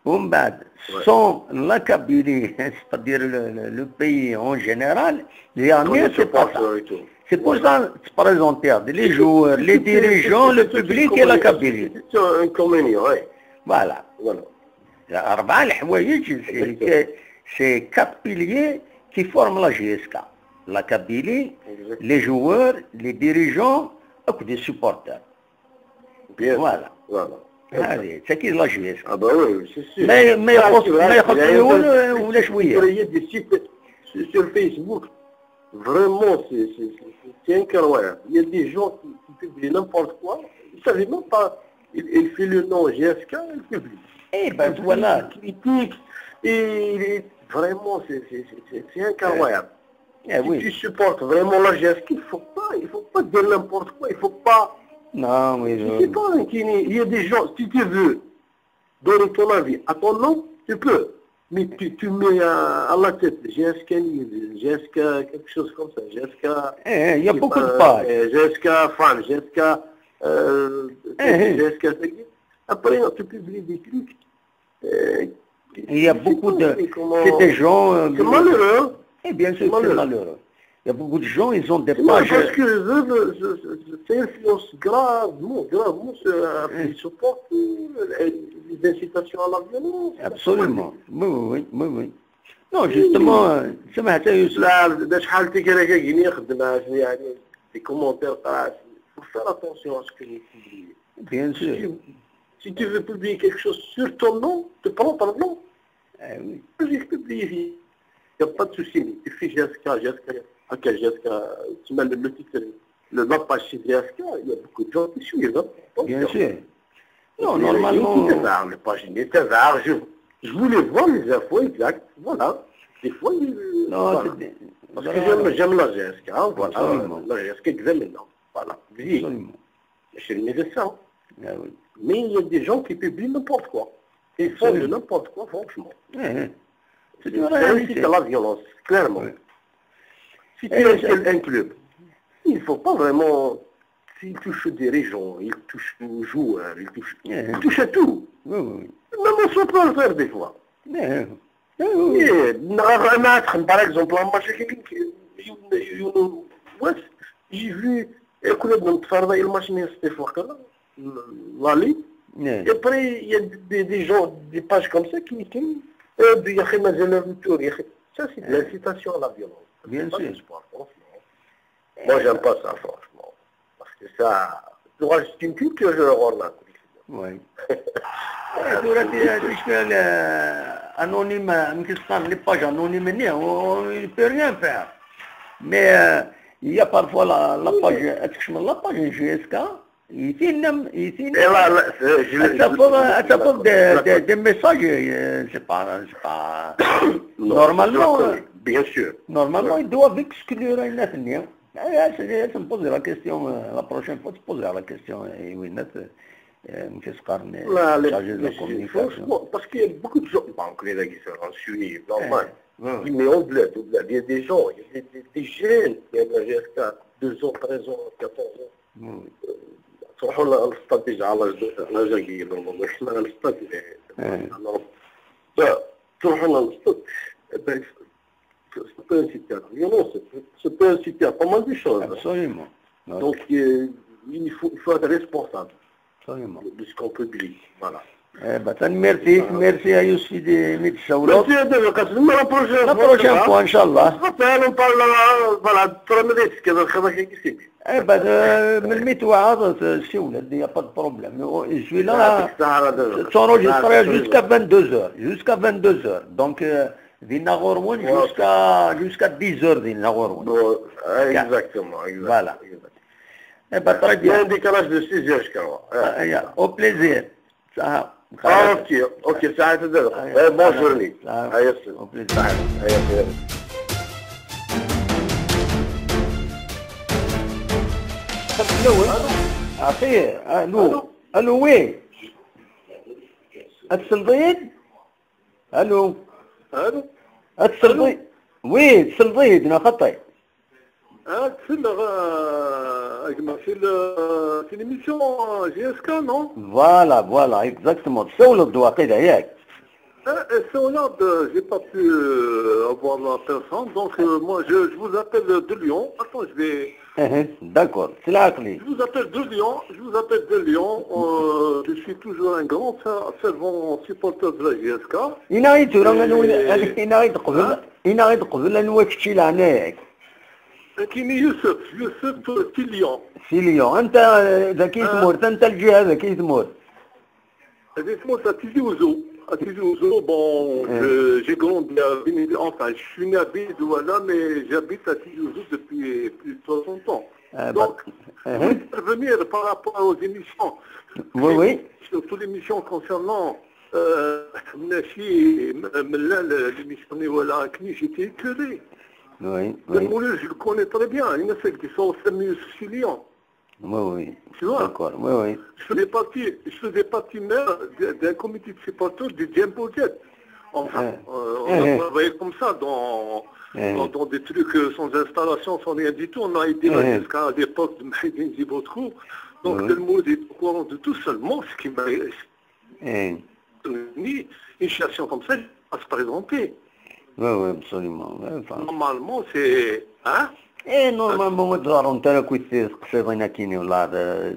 ومن بعد, Ouais. Sans la Kabylie, c'est-à-dire le, le- le pays en général, les On Arméniens, les c'est pas supporte ça. Et tout. C'est pour Voilà. Ça, se présenter les joueurs, les C'est- c'est- dirigeants, c'est- le c'est- public c'est- et la c'est- Kabylie. C'est un communion, ouais. Voilà. Voilà. أربعة الحوايج, c'est c'est- c'est quatre piliers qui forment la J S K. La Kabylie, Exact. Les joueurs, les dirigeants, et les supporters. Bien. Voilà. Voilà. هذه c'est qui la J S K. Ah bah oui, c'est sûr. Mais mais Ah, يخص c'est vrai, ما يخص c'est vrai. الأول ولا شوية. Il y a des sites sur, sur Facebook. Vraiment, c'est c'est- c'est- c'est incroyable. Il y a des gens qui, qui publient n'importe quoi. Ils ne savaient même pas. Il, il fait le nom J S K, il publie. Eh ben voilà. Il critique. Et vraiment, c'est c'est- c'est- c'est incroyable. Eh Si oui. Tu supportes vraiment la J S K, il ne faut pas, il faut pas dire n'importe quoi. Il faut pas. Non, oui, Je je- sais pas, hein, Kini, il y a des gens, si tu veux donner ton avis à ton nom, tu peux. Mais tu, tu mets à, à la tête J S K, J S K, quelque chose comme ça, J S K. Eh, il y a beaucoup de Euh, pages. euh, J S K fan, J S K, euh, Eh, eh. J S K, ça y est. Après, tu publies des trucs. Euh, Il y a je sais beaucoup pas, de. c'est comment- C'est des gens. euh, C'est malheureux, hein. Eh bien sûr, C'est c'est malheureux. Malheureux. Il y a beaucoup de gens, ils ont des C'est malheureux pages. parce que euh, euh, ça influence gravement, gravement sur euh, Mm. les supports, euh, les incitations à la violence. Absolument. Oui, oui, oui, oui, oui. Non, justement, euh, سمعت يا يوسف. لا، باش حالتي كان هكا كيني خدمة، يعني، des commentaires, ah, faut faire attention à ce que vous publiez. Bien sûr. Si tu veux publier quelque chose sur ton nom, tu prends ton nom, Eh oui. tu publies. Il n'y a pas de souci, mais tu fais J S K, J S K, J S K, tu mets le, le titre, le, la page chez J S K, il y a beaucoup de gens qui suivent. Hein. Bien sûr. Non, normalement. Je, je voulais voir les infos exactes. Voilà. Des fois, il- Non, voilà. c'est- Parce que j'aime j'aime la J S K, hein, voilà. Absolument. La J S K, exactement. Voilà. Oui. Absolument. Je le mets de ça. Ah oui. Mais il y a des gens qui publient n'importe quoi. Ils font Absolument. De n'importe quoi, franchement. Eh, eh. C'est C'est une un réalité. Site à la violence, clairement. Ouais. Si Eh, tu ça- insultes un club, il ne faut pas vraiment. S'il touche aux dirigeants, il touche aux joueurs, il touche, Eh. Il touche à tout. Oui, oui, oui. Même on peut le faire des fois. Eh, eh. Eh, oui, oui. Eh, نهار ما تخن, par exemple, un match, j'ai vu, كنا نتفرج الماتش من ستيف وقيلا, la Ligue. Eh. Et après, il y a des, des gens, des pages comme ça qui, qui euh, يا أخي مازال le tour, يا أخي. Ça, c'est de l'incitation à la violence. Bien C'est pas sûr. Du sport, franchement. Moi, j'aime pas ça, franchement. Parce que ça, tu rajoutes une culture, je le rends là. Oui. Eh, tura ti- تشكال, euh, anonyme, euh, يمكن تستعمل les pages anonymes, on ne peut rien faire. Mais euh, il y a parfois la, la page, تكشف la page J S K, يتنم, يتنم. Et là, là, c'est- je l'ai- Ça fait, je- ça fait des, la- des, des messages, euh, c'est pas, c'est pas. Non, Normalement, je euh, connais, bien sûr. Normalement, ils doivent exclure الناس النية. Ah, c'est- c'est- me poser la question, euh, la prochaine fois, tu poses la question, euh, وينات, euh, كيف تقارن, Là, les- chargé de la les- communication. Franchement, parce qu'il y a beaucoup de gens, bon, les gars qui sont en Suisse, normal. Ouais. Mais au-delà, au-delà, il y a des gens, il y a des, des, des jeunes qui aiment la J S K, douze ans, treize ans, quatorze ans. Oui. تروحوا للستاد déjà à l'âge de l'âge كبير normalement, حنا للستاد. Ouais. Alors, ça, تروحوا للستاد. Eh ben, c'est pas un citoyen. Non, non, c'est c'est pas un citoyen. Pas mal de choses. Absolument. Donc, euh, il faut, il faut être responsable. Absolument. De ce qu'on publie. Voilà. Eh ben, tanemmirt-ik, merci a Youssi imi d-tsawleḍ. Merci à toi, Lucas. La prochaine fois, la prochaine fois, inchallah. On se rappelle, on parle, euh, voilà, de la musique, de la musique ici. Eh ben, euh, melmi tewɛaḍ, euh, siwel-d, il n'y a pas de problème. Je suis là, c'est enregistré jusqu'à vingt-deux heures. Jusqu'à vingt-deux heures. Donc, euh, dinna ɣur-wen jusqu'à, jusqu'à dix heures dinna ɣur-wen. Exactement, exactement. Voilà. Eh ben, très bien. Il y a un décalage de six heures, je crois. Au plaisir. Ah, ok, ok, ça a été. Bonne journée. Au plaisir. Allô. Allô, oui. Ad tselḍ-iyi-d? Allô. Allô. Ad tselḍ-iyi-d? Oui, tselḍ-iyi-d, neɣ xaṭi? Ah, c'est le, euh, c'est le, c'est l'émission, euh, J S K, non? Voilà, voilà, exactement. Tessawleḍ-d waqila, yak? Euh, euh, c'est au nord de, j'ai pas pu, euh, avoir la personne, donc, euh, moi, je, je vous appelle de Lyon. Attends, je vais... D'accord, c'est là. Je vous appelle de Lyon, je vous appelle de Lyon. Euh, je suis toujours un grand fer-, fervent supporter de la J S K. Ina i tura, ina i d-qbel, ina i d-qbel, anwa kečč i leɛnaya-k? Akini Youssef, Youssef, euh, si Lyon. Si Lyon. Anta, euh, dagi tmurt, anta lǧiha dagi tmurt? Dagi tmurt à Tizi Ouzou. À Tizi Ouzou, bon, je, j'ai grandi à Beni-, enfin, je suis né à Beni Douala, mais j'habite à Tizi Ouzou depuis plus de soixante ans. Donc, je voulais revenir par rapport aux émissions. Oui, oui. Surtout l'émission concernant, euh, Nachi, M-, Mella, le, l'émission Voilà, Akini, j'étais écœuré. Oui, oui. Je le connais très bien. Il m'a fait que ça au Samus Chilian. Oui, oui. Tu vois ? D'accord, oui, oui. Je faisais partie, je faisais partie même d'un comité de supporters de Jumbo Jet. Enfin, euh, on a travaillé comme ça dans, dans, dans des trucs, euh, sans installation, sans rien du tout. On a aidé la J S K à l'époque de Mahidine Dibotro. Donc, tout le monde est au courant de tout. Seulement, ce qui m'a, ni une situation comme ça à se présenter. Oui, oui, absolument. Oui, enfin. Normalement, c'est, hein ? Eh, normalement, ma tzerrem tara kuit teqsiḍin akini, wallah, euh,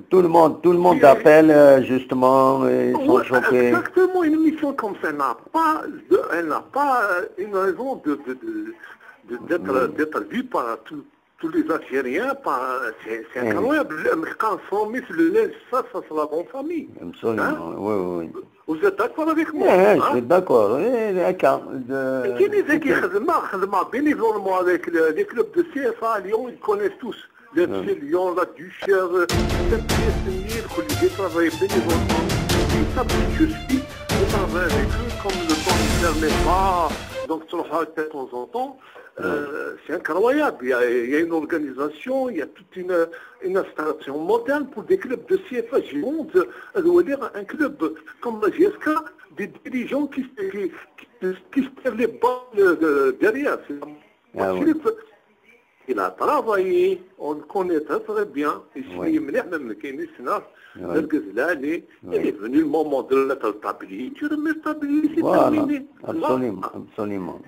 tout le monde, tout le monde appelle, euh, justement, et ils sont choqués. Exactement, une émission comme ça n'a pas de, elle n'a pas, euh, une raison de, de, de, de, d'être, d'être vue par tout, tous les Algériens, par, c'est, c'est incroyable. Le, quand on met le linge, ça, ça, c'est la grande famille. Absolument, oui, oui. Vous êtes d'accord avec moi, hein ? Je suis d'accord. Eh, d'accord. كاين اللي كيخدم، خدمة bénévolement avec le, les clubs de C F A à Lyon, ils connaissent tous. L'F C Lyon, la Duchère, euh, Saint-Pierre, Saint-Mihiel, j'ai travaillé bénévolement. Ils savent qui je suis. Je travaille avec eux comme le temps ne permet pas. Donc, tu le vois de temps en temps. Euh, c'est incroyable. Il y a, il y a une organisation, il y a toute une, une installation moderne pour des clubs de C F A Gironde. Euh, on va dire un club comme la J S K, des dirigeants qui, qui, qui, qui se tirent les balles de, derrière. C'est un club. Il a travaillé, on le connaît très, très bien. Il s'est mis, même, il est venu le moment de le mettre à le tablier. Tu remets le tablier, c'est terminé. Absolument, absolument.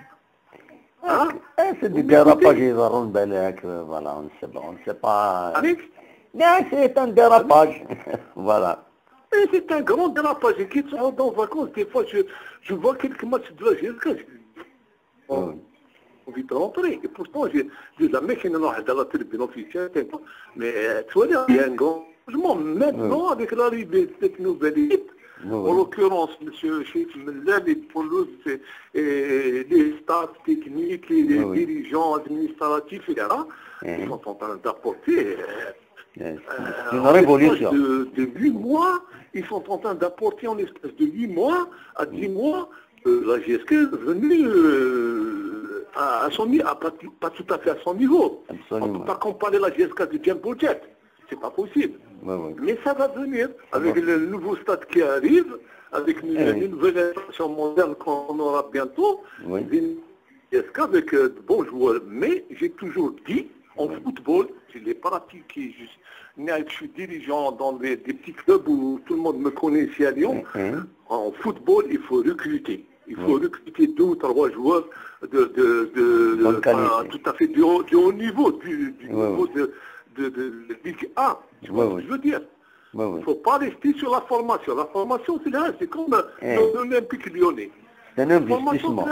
Hein ? Eh, c'est des dérapages, ils auront Balak, euh, voilà, on ne sait pas, on ne sait pas. Non, c'est un dérapage. Voilà. Et c'est un grand dérapage. Et qui sont dans vacances, des fois, je, je vois quelques matchs de la G S K, j'ai envie de rentrer. Et pourtant, j'ai, j'ai jamais fait une dans la tribune officielle, mais, euh, tu vois, il y a un grand changement. Maintenant, avec l'arrivée de cette nouvelle équipe, en l'occurrence, monsieur Cheikh Mellal et Poulouz, et, et les staffs techniques, et les dirigeants administratifs, et cetera, ils sont en train d'apporter, euh, euh, en l'espace de, de huit mois, ils sont en train d'apporter en l'espace de huit mois à dix mois, euh, la G S K est venue, euh, à, à son ni-, à pas, pas tout à fait à son niveau. On ne peut pas comparer la G S K de Jumbo Jet. C'est pas possible. Mais ça va venir avec le nouveau stade qui arrive, avec une, une nouvelle installation moderne qu'on aura bientôt. Une G S K avec, euh, de bons joueurs. Mais j'ai toujours dit, en football, je l'ai pratiqué, je suis, je suis dirigeant dans des, des petits clubs où tout le monde me connaît ici à Lyon. En football, il faut recruter. Il faut recruter deux ou trois joueurs de, de, de, enfin, tout à fait du haut, du haut niveau, du, du niveau de, de, de Ligue un. Tu vois ce que je veux dire ? Il ne faut pas rester sur la formation. La formation, c'est là, c'est comme euh, l'Olympique lyonnais. C'est un investissement.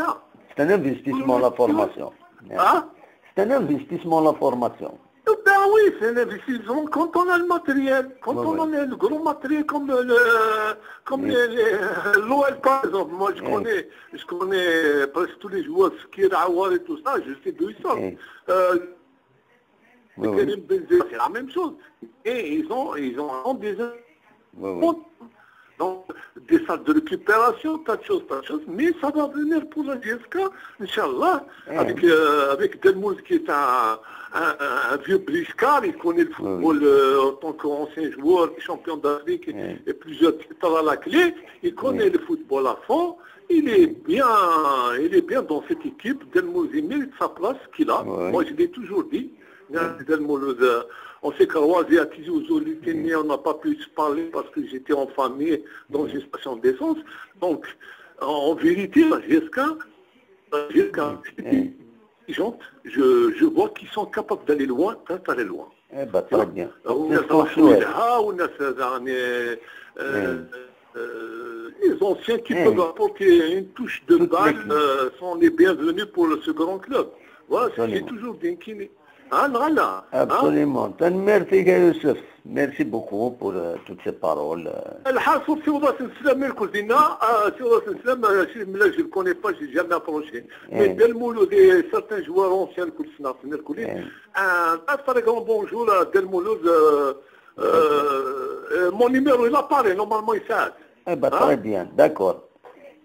C'est un investissement, la formation. Hein ? C'est un investissement, la formation. Ben oui, c'est un investissement. Quand on a le matériel, quand on a le gros matériel comme le, comme l'O L par exemple, moi je connais, je connais presque tous les joueurs, Skir, Aouar et tout ça, je sais d'où ils sortent. Euh, Karim Benzema, c'est la même chose. Et ils ont, ils ont des Donc, des salles de récupération, tas de choses, tas de choses, mais ça va venir pour la J S K, Inch'Allah, avec, euh, avec Delmoul qui est un, un, un vieux briscard, il connaît le football euh, en tant qu'ancien joueur, champion d'Afrique et, et plusieurs titres à la clé, il connaît le football à fond, il est bien, il est bien dans cette équipe, Delmoul il mérite sa place qu'il a, moi je l'ai toujours dit, Delmoul, euh, on s'est croisé à Tizi Ouzou, Litini, on n'a pas pu se parler parce que j'étais en famille dans une station d'essence. Donc, en vérité, la J S K, la J S K, les gens, je, je vois qu'ils sont capables d'aller loin, très, très loin. Eh ben, très bien. والناس راحوا لها، والناس يعني، euh, euh, les anciens qui peuvent apporter une touche de balle euh, sont les bienvenus pour ce grand club. Voilà ce que j'ai toujours dit. Hein, voilà. Absolument. Tanemmirt-ik a Youssef. Merci beaucoup pour euh, toutes ces paroles. الحاصل سي وضاس نسلم من كل دينا، آه، سي وضاس نسلم، آه، شي ملا je le connais pas, j'ai jamais approché. Mais Delmoul, des certains joueurs anciens, كل سنة، كل un très très grand bonjour à Delmoul, euh, euh, euh, mon numéro il apparaît, normalement il s'arrête. Eh ben, très bien, d'accord.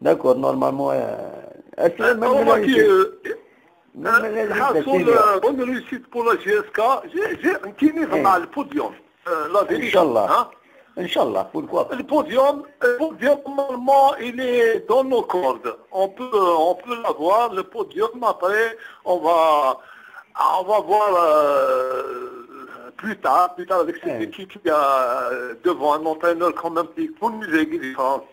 D'accord, normalement, euh, est-ce que même Remarquez, la- euh, même la- الحاصل, euh, bonne réussite pour la J S K. J'ai, j'ai, نتيني مع le podium. Euh, la vérité. إن شاء الله. Hein ? إن شاء الله, pourquoi pas. Le podium, le podium, normalement, il est dans nos cordes. On peut, on peut l'avoir, le podium. Après, on va, on va voir euh, plus tard, plus tard avec cette équipe qui a euh, devant un entraîneur quand même qui connaît les Français,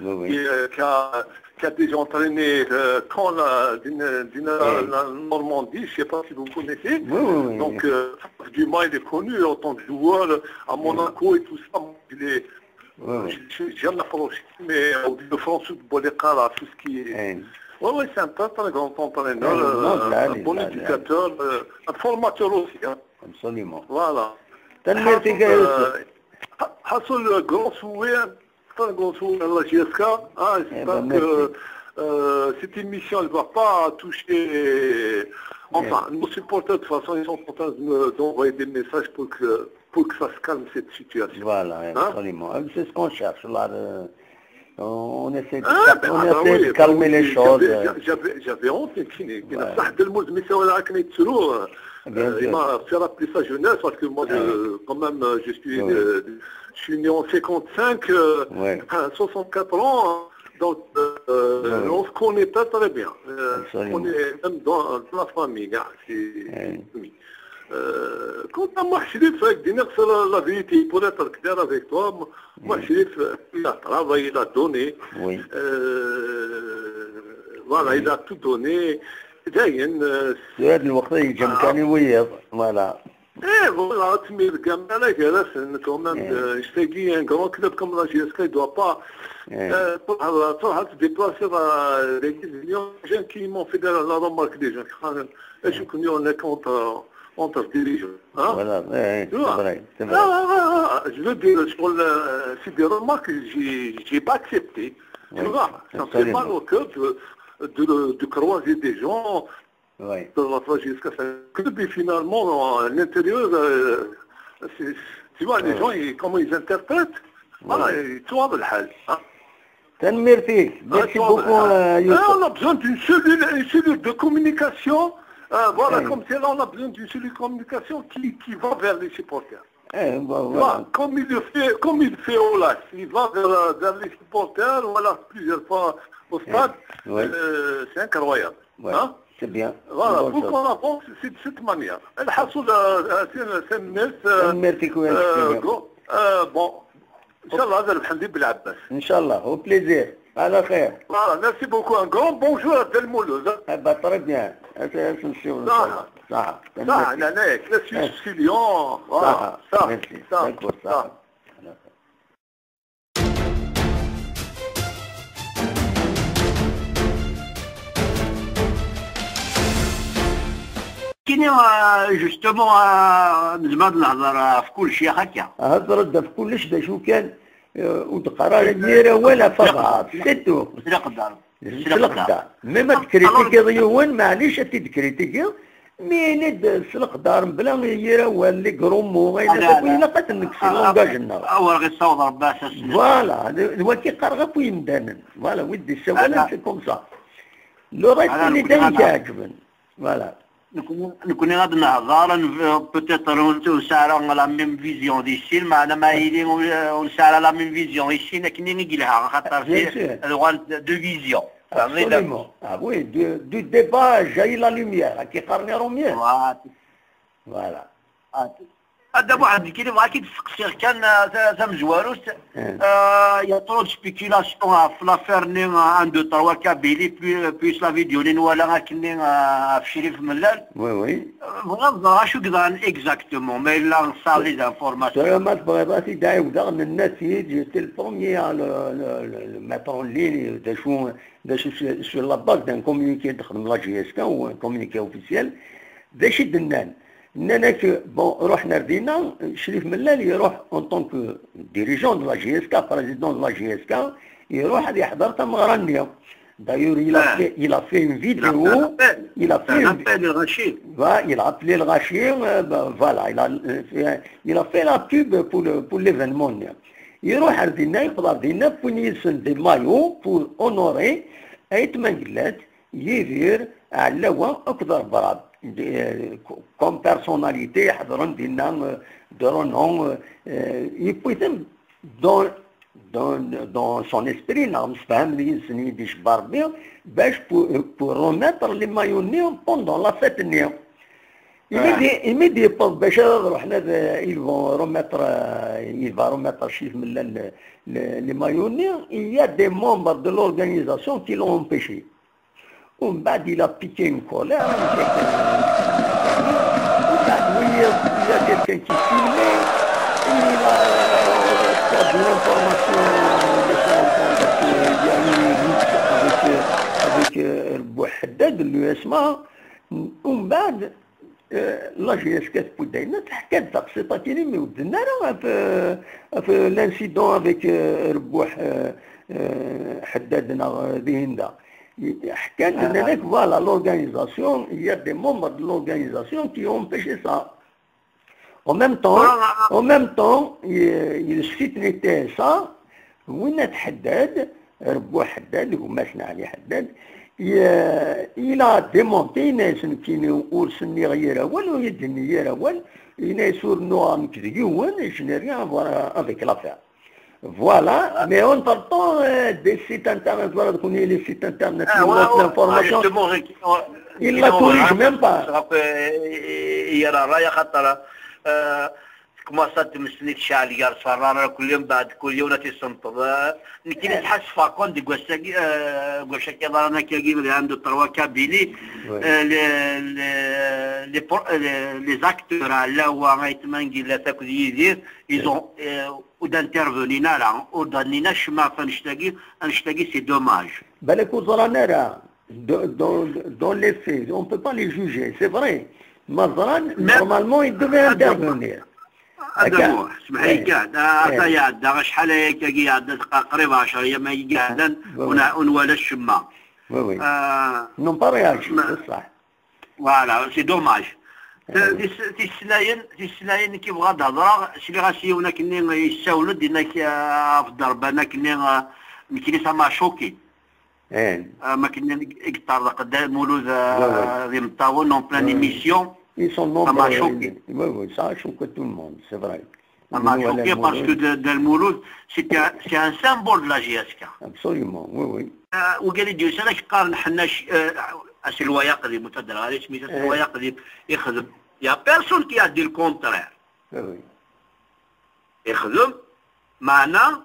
Oui, oui. qui, euh, qui a, qui a déjà entraîné euh, quand la, d'une, d'une- la Normandie, je ne sais pas si vous connaissez. Oui, oui, oui, Donc, oui. euh, Dumas, il est connu en tant que joueur à Monaco et tout ça. Il est, Oui, oui. Je ne suis jamais approché, mais au de France, football, tout ce qui est. Eh, Oui, oui, c'est un très, très grand entraîneur, Eh, euh, non, là, un il bon a- éducateur, euh, un formateur aussi. Hein. Absolument. Voilà. Tanemmirt-ik a Youssef. حاصل grand souhait, très grand souhait à la J S K. Ah, j'espère ben, que euh, cette émission ne va pas toucher. Enfin, nos supporters, de toute façon, ils sont en train de me- d'envoyer des messages pour que, pour que ça se calme cette situation. Voilà, Hein ? Absolument. Euh, C'est ce qu'on cherche. Là, euh, on essaie de, Ah, on ah, bah essaie oui, de bah calmer oui, les choses. J'avais, j'avais, j'avais honte, كاين Ouais. صح Delmoul, mais c'est vrai que tu Bien sûr. Il m'a fait rappeler sa jeunesse parce que moi, je, quand même, euh, je suis, Ouais. euh, je suis né en cinquante-cinq, euh, Ouais. à soixante-quatre ans, hein. Donc, euh, Ouais. On se connaît très très bien. Euh, Absolument. On est même dans, dans la famille. Hein. C'est Ouais. c'est une famille. Euh, quant à moi, je suis avec des la, la vérité, pour être clair avec toi, moi, moi, je suis, euh, il a travaillé, il a donné. Oui. Euh, voilà, il a tout donné. داين, euh, في هذا الوقت يجي مكاني ويض. Voilà. Eh, voilà, تمير كامل على جالس, quand même, Eh. euh, je te dis, un grand club comme la J S K, il doit pas, Eh. euh, تروح, تروح تديبلاسي راه les gens qui m'ont fait la, la remarque, des gens qui قالوا اش كنا on est contre, entre dirigeants, hein ? Voilà, ouais, Tu c'est vois ? vrai, c'est Ah, vrai. ah, ah, ah, je veux dire, sur le, c'est des remarques que j'ai, j'ai pas acceptées. Tu Oui, vois, ça me fait absolument. Mal au cœur de, de, de croiser des gens Ouais. dans la J S K, c'est un club, et finalement, à l'intérieur, euh, c'est- tu vois, les Ouais. gens, ils- comment ils interprètent, voilà, ils tournent le hal. Hein. Tanemmirt-ik. Merci Ah, beaucoup, ah, euh, Youssef. Ah, on a besoin d'une cellule, une cellule de communication. Euh, voilà, Ouais. Comme c'est là, on a besoin d'une cellule de communication qui, qui va vers les supporters. Eh, bon, Voilà, voilà. Comme il le fait, comme il fait au L A S, il va vers, vers les supporters, voilà, plusieurs fois au stade. Ouais. Euh, c'est incroyable. Ouais. Hein ? C'est bien. Voilà, Bonne pour chose. Qu'on avance, c'est de cette manière. الحاصل, euh, c'est, c'est الناس, euh, Tanemmirt-ik, euh, Youssef. Go- euh, bon, إن شاء الله هذا الحمد بالعباس. إن شاء الله, au plaisir. Ala xir. Voilà, merci beaucoup. Un grand bonjour à Dda Lmulud, hein. Eh ben, très bien. Ad as-nsiwel, صح. Inchallah. صح. صح، لعناك. La Suisse, c'est Lyon. Voilà. صح. صح. Merci. صح. D'accord, صح. صح. Kini, euh, justement, euh, nezmer ad nehder ɣef kullec, yak akka. Hedder-d ɣef kullec, d acu kan, euh, ur d-qqar ara yir awal ɣef aḍar, c'est tout. S leqder. S leqder. Même ad kritikiḍ yiwen, maɛlic ad t-id-kritikiḍ, mi ini-d s leqder, mebla yir awal, les gros mots, ayen akk ilaq ad t-nekkes si langage-nneɣ. Awer ɣ-issaweḍ Rebbi s asnet. Voilà, d wagi qqareɣ akk i yimdanen. Voilà, wid d-issawalen, c'est comme ça. Le reste, nitni i k-iɛeǧben. Voilà. Nekkni ad nehder, peut-être ur nesɛi ara la même vision di sin, meɛna ma yili ur nesɛi ara la même vision di sin, akken i yelha, axaṭer ad uɣalent deux visions. Absolument. Ah oui, du, du débat jaillit la lumière, akka i qqaren Iṛumyen. Voilà. Voilà. A Dda Muḥend, nekkini bɣiɣ ad k-id-steqsiɣ kan, eh, ta-, tamezwarut. Eh. Eh, il y a trop de spéculation ɣef l'affaire-nni, eh, un, deux, trois Kabylie, puis, puis la vidéo-nni nwala akkenni, eh, ɣef Crif Mellal. Oui, oui. Eh, bɣiɣ ad ẓreɣ acu yeḍran exactement, ma yella tesɛiḍ des informations. Tura ma tebɣiḍ ad t-id-ɛiwdeɣ, nenna-t-id, j'étais le premier à le, le, le, le mettre en ligne, d acu, d acu, sur, sur la base d'un communiqué d-texdem la J S K ou un communiqué officiel, d acu i d-nnan. Nnan-ak, bon, ruḥen ar dinna, Crif Mellal iruḥ en tant que dirigeant de la J S K, président de la J S K, iruḥ ad iḥḍer tameɣra-nni. D'ailleurs, il a fait, il a fait une vidéo, il a fait une, il a appelé le Rachid, euh, ben, voilà, il a, euh, fait, il a fait la pub pour le, pour l'événement-nni. Iruḥ ar dinna, yewweḍ ar dinna, wwin yid-sen des maillots pour honorer Ayt Mengellat, Yidir, Ɛellawa akked Rebrab, comme personnalité ḥeḍren dinna, de renom, yewwi-ten dans, dans, dans son esprit, neɣ msefhamen yid-sen, i d-icebba Rebbi, bac pour, pour remettre les maillots-nni pendant la fête-nni. Imi d-, imi d-yewweḍ bac ad ruḥen ad, ils vont remettre, il va remettre Crif Mellal les, les, les maillots-nni, il y a des membres de l'organisation qui l'ont empêché. Umbeɛd, il a piqué une colère, hein, quelqu'un, umbeɛd, oui, il y a quelqu'un qui filmait, il a, euh, fait de l'information, de son compte, parce que il y a eu une lutte avec, euh, avec, euh, Rebbuḥ Ḥeddad, l'U S M A. Umbeɛd, euh, la J S K tewwi-d ayen, teḥka-d taqsiṭ-agi-nni, mi ur d-tenni ara ɣef, euh, ɣef l'incident avec, euh, Rebbuḥ, euh, euh, Ḥeddad neɣ, euh, dihin da. Ḥkan-d, nnan-ak, voilà, l'organisation, il y a des membres de l'organisation qui ont empêché ça. En même temps, en même temps, il, il cite les T S A, Winat Ḥeddad, Rebbuḥ Ḥeddad, gma-s n Ɛli Ḥeddad, il, il a démenti, yenna-yas, nekkini ur s-nniɣ yir awal, ur yi-d-tenni yir awal, yenna-yas, ur nnuɣ nekk d yiwen, je n'ai rien à voir avec l'affaire. Voilà, mais entre-temps, euh, des sites internet, voilà, donc on est les sites internet, ah, ouais, ouais, l'information, ah, justement, il la corrige même pas. Ɣef, euh, yir ṛṛay, axaṭer, euh, tkumaṣa tmesnit tecɛel gar ṣṣerran, kulli mbeɛd, kul yiwen ad t-isenṭeḍ. Euh, nekkini, eh, ttḥasfeɣ kan deg wass-agi, euh, deg wacu akka yeḍran akkagi, d un, deux, trois Kabylie, ouais, euh, les, les, les pro-, les, les acteurs, Ɛellawa, Ayt Mengellat akked Yidir, ils ont, euh, ur d-intervenin ara, ur d-nnin acemma ɣef annect-agi, annect-agi, c'est dommage. Balak ur ẓran ara, dans, dans, dans les faits, on peut pas les juger, c'est vrai. Ma ẓran, normalement, ils devaient intervenir. A Dda Muḥ, semmeḥ-iyi kan, ata iɛedda acḥal ayagi iɛedda, qrib ɛecra yyam ay iɛeddan, ur n-, ur nwala acemma. Oui, oui. Euh, n'ont pas réagi, c'est ça. Voilà, c'est dommage. Tis-, tislayin, tislayin nekk i bɣa ad hedreɣ, sliɣ-as i yiwen akkenni yessawel-d, yenna-k, euh, ɣef dderba-nni akkenni, euh, nekkini ça m'a choqué. Eh. Euh, ma akken i yeṭṭerḍeq Dda Lmulud, euh, d imeṭṭawen en pleine émission. Ils sont nombreux. Ça m'a choqué. Oui, oui, ça a choqué tout le monde, c'est vrai. Ça m'a choqué parce que Dda, Dda Lmulud, c'est un, c'est un symbole de la J S K. Absolument, oui, oui. Euh, wigad i d-yusan ad k-qqaren ḥenna, euh, aselway aqdim, ur ttadreɣ ara isem-is, aselway aqdim, ixdem. Il y a personne qui a dit le contraire. Oui, oui. Ixdem, meɛna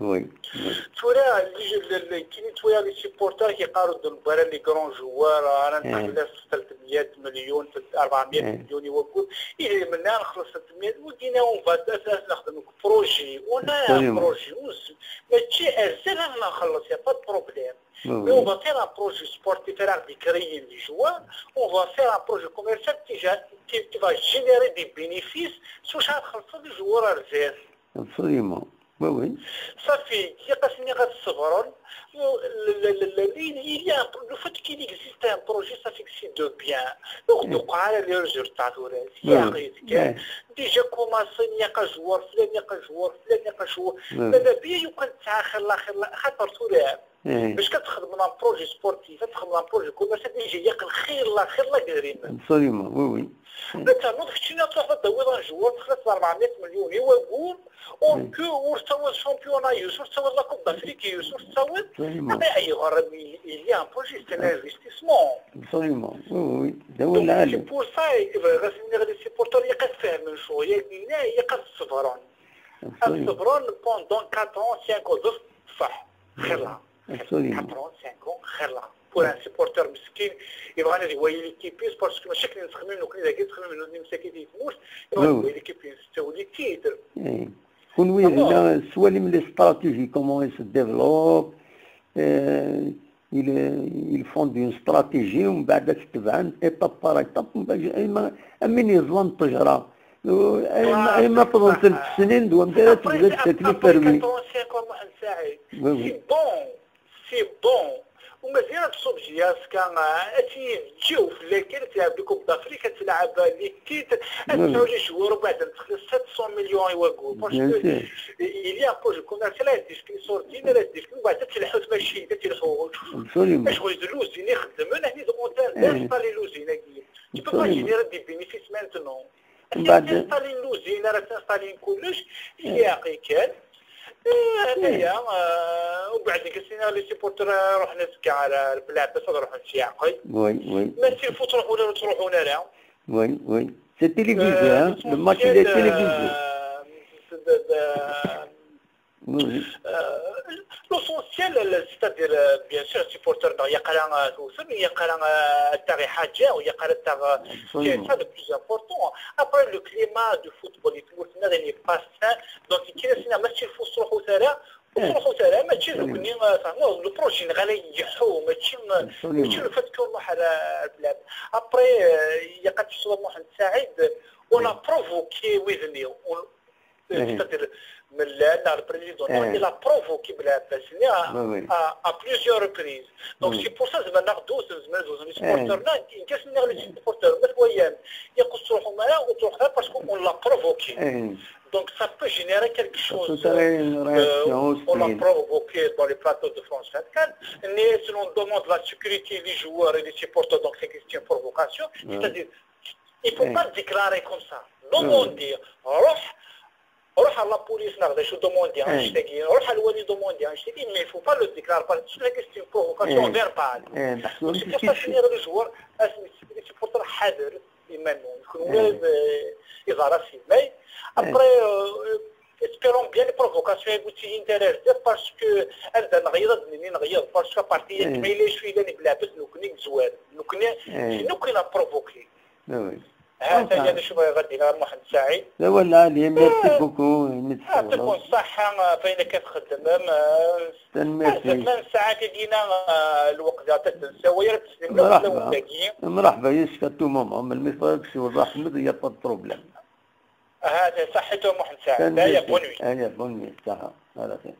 Oui. Tura, kini ttwaliɣ les supporters yeqqar-d ur newwi ara les grands joueurs, ara nexlef telt meyya milyon, rebɛemya milyon i wayyur. Idrimen-a nxelleṣ telt meyya, wagi-nni on va nexdem projet, on a un projet, mačči azal ara nxelleṣ, y a pas de problème. Mais on va faire un projet sportif, ara ɣ-d-ikreyyen les joueurs, on va faire un projet commercial qui, qui va générer des bénéfices, s wacu ara txellṣeḍ les joueurs ar zdat. Absolument. Oui, oui. Safi, ilaq-asen ad ṣebren. Le, le, le, le, il y a un pro-, le fait qu'il existe un projet, ça fait que c'est de bien. Donc, donc, voilà les résultats, tura. Oui. Déjà commencé, il y a un joueur, il y a un joueur, il y a un joueur. Oui. Mais le bien, il y a un joueur, il y a un joueur. Parce que tu as un projet sportif, tu as un projet commercial, déjà, il y a un joueur, il y a un joueur. Absolument, oui, oui. Netta, nuḍ keččini ad truḥeḍ ad d-tawiḍ un joueur, txelleṣ rebɛemya milyon i wayyur, or que ur tettawiḍ championnat yus, ur tettawiḍ la Coupe d'Afrique yus, ur tettawiḍ. Absolument. Ayɣer? Il y a un projet, c'est un investissement. Absolument. Oui, oui, oui. Donc, c'est pour ça, bɣiɣ ad s-iniɣ les supporters, ilaq ad fehmen ccɣel-agi, ilaq ad ṣebren. Ad ṣebren pendant quatre ans, cinq ans, d ṣṣeḥ. Xilla. Absolument. Quatre ans, cinq ans, xilla. Pour un supporter meskin, yebɣan ad iwali l'équipe-is, parce que mačči akken nettxemmim nekkni dagi, nettxemmim nutni msakit di tmurt, yebɣan ad iwali l'équipe-is, tettawi les titres. Kunwi dinna tettwalim les stratégies, comment ils se développent, euh, ils, ils font une stratégie, ومن بعد تتبعن étape par étape, ومن بعد أما، أما يزلم الطجرة. Ayma, ayma ffɣent snin d wamek ara tebda tfakli permis. Après, après quatre ans, cinq ans, Mohamed Saïd. Oui, oui. C'est bon, c'est bon. ومازال هاد السوبجي كان اتي تجيو في ليكيل تلعب لي كوب دافريك، تلعب لي تيت، تسعوا لي جوار وبعد تخلص sept cents millions يواقو. Parce que il y a un projet commercial، لا ديسكري سورتين، لا ديسكري، وبعد تلحو ماشي، تلحو. Absolument. اش غيدير لوزين يخدمون، هنا اون تان دينستالي لوزين. Tu peux pas générer des bénéfices maintenant. من بعد تنستالي اللوزين، راه تنستالي كلش، سياقي كان. إيه، هذايا، آه، وبعد كسينا لي سيبورتر، آه، رحنا نسكع على بلعباس، نروح نسياقي. Oui, oui. ما تلفو تروحوا ولا تروحوا ولا لا. Oui, oui. C'est télévisé, hein. Le match, il est télévisé. Oui. Euh, l'essentiel, le, c'est-à-dire, euh, bien sûr, supporter, non, il y a quand même, euh, tout ça, mais il y a quand même, euh, t'as les hadja, il y a quand même, t'as, euh, c'est ça le plus important. Après, le climat du football et tout, il n'est pas sain. Donc, il y a un match, il faut se retrouver là. Il faut se retrouver là, match, le, euh, enfin, non, le projet, il est là, il est haut, match, euh, match, le fait qu'on a, euh, après, euh, il y a quand même, Mohamed Saïd, on a provoqué, oui, on, c'est-à-dire, Mellan, le président, il a provoqué Belabasni à, à, à plusieurs reprises. Donc, c'est pour ça, c'est maintenant douze, c'est maintenant douze. Les supporters, là, qui, qu'est-ce qu'on a les supporters? Mais voyez, il y a qu'on se retrouve là, on se retrouve là parce qu'on l'a provoqué. Donc, ça peut générer quelque chose. Ça peut générer une réaction hostile. Euh, on l'a provoqué dans les plateaux de France vingt-quatre. Mais si on demande la sécurité, les joueurs et les supporters, donc c'est une provocation. C'est-à-dire, il faut pas le déclarer comme ça. Demander, روح، روح à la police, ناخذ شو demander، hein, شتاقي، روح على الوالي demander، hein, شتاقي، mais il faut pas le déclarer parce que c'est une provocation verbale. Donc, c'est pour ça que les joueurs, les supporters حذر، إيمانهم. يكون ولا، آه، إدارة سيماي. Après, euh, espérons bien les provocations يقول تيجي نتا بزاف parce que عندنا نغير، نغير parce que partie ما إلا شوية اللي بلعبت نكني زوال. نكني، c'est nous qui l'a provoqué. هذا هي اللي شوف غادي لها محمد سعيد. لا ولا علي، merci beaucoup. يعطيكم الصحة، فين كتخدم؟ تنميرتي. ثمان ساعات لينا، آه، الوقت ذات التنساوية، تسلم لك. مرحبا. مرحبا، يسكا تو ماما، من المصري تسوي الرحمة، il y a pas de problème. هذا صحته محمد سعيد. هيا، bonne nuit. هيا، bonne nuit، صحة. على خير.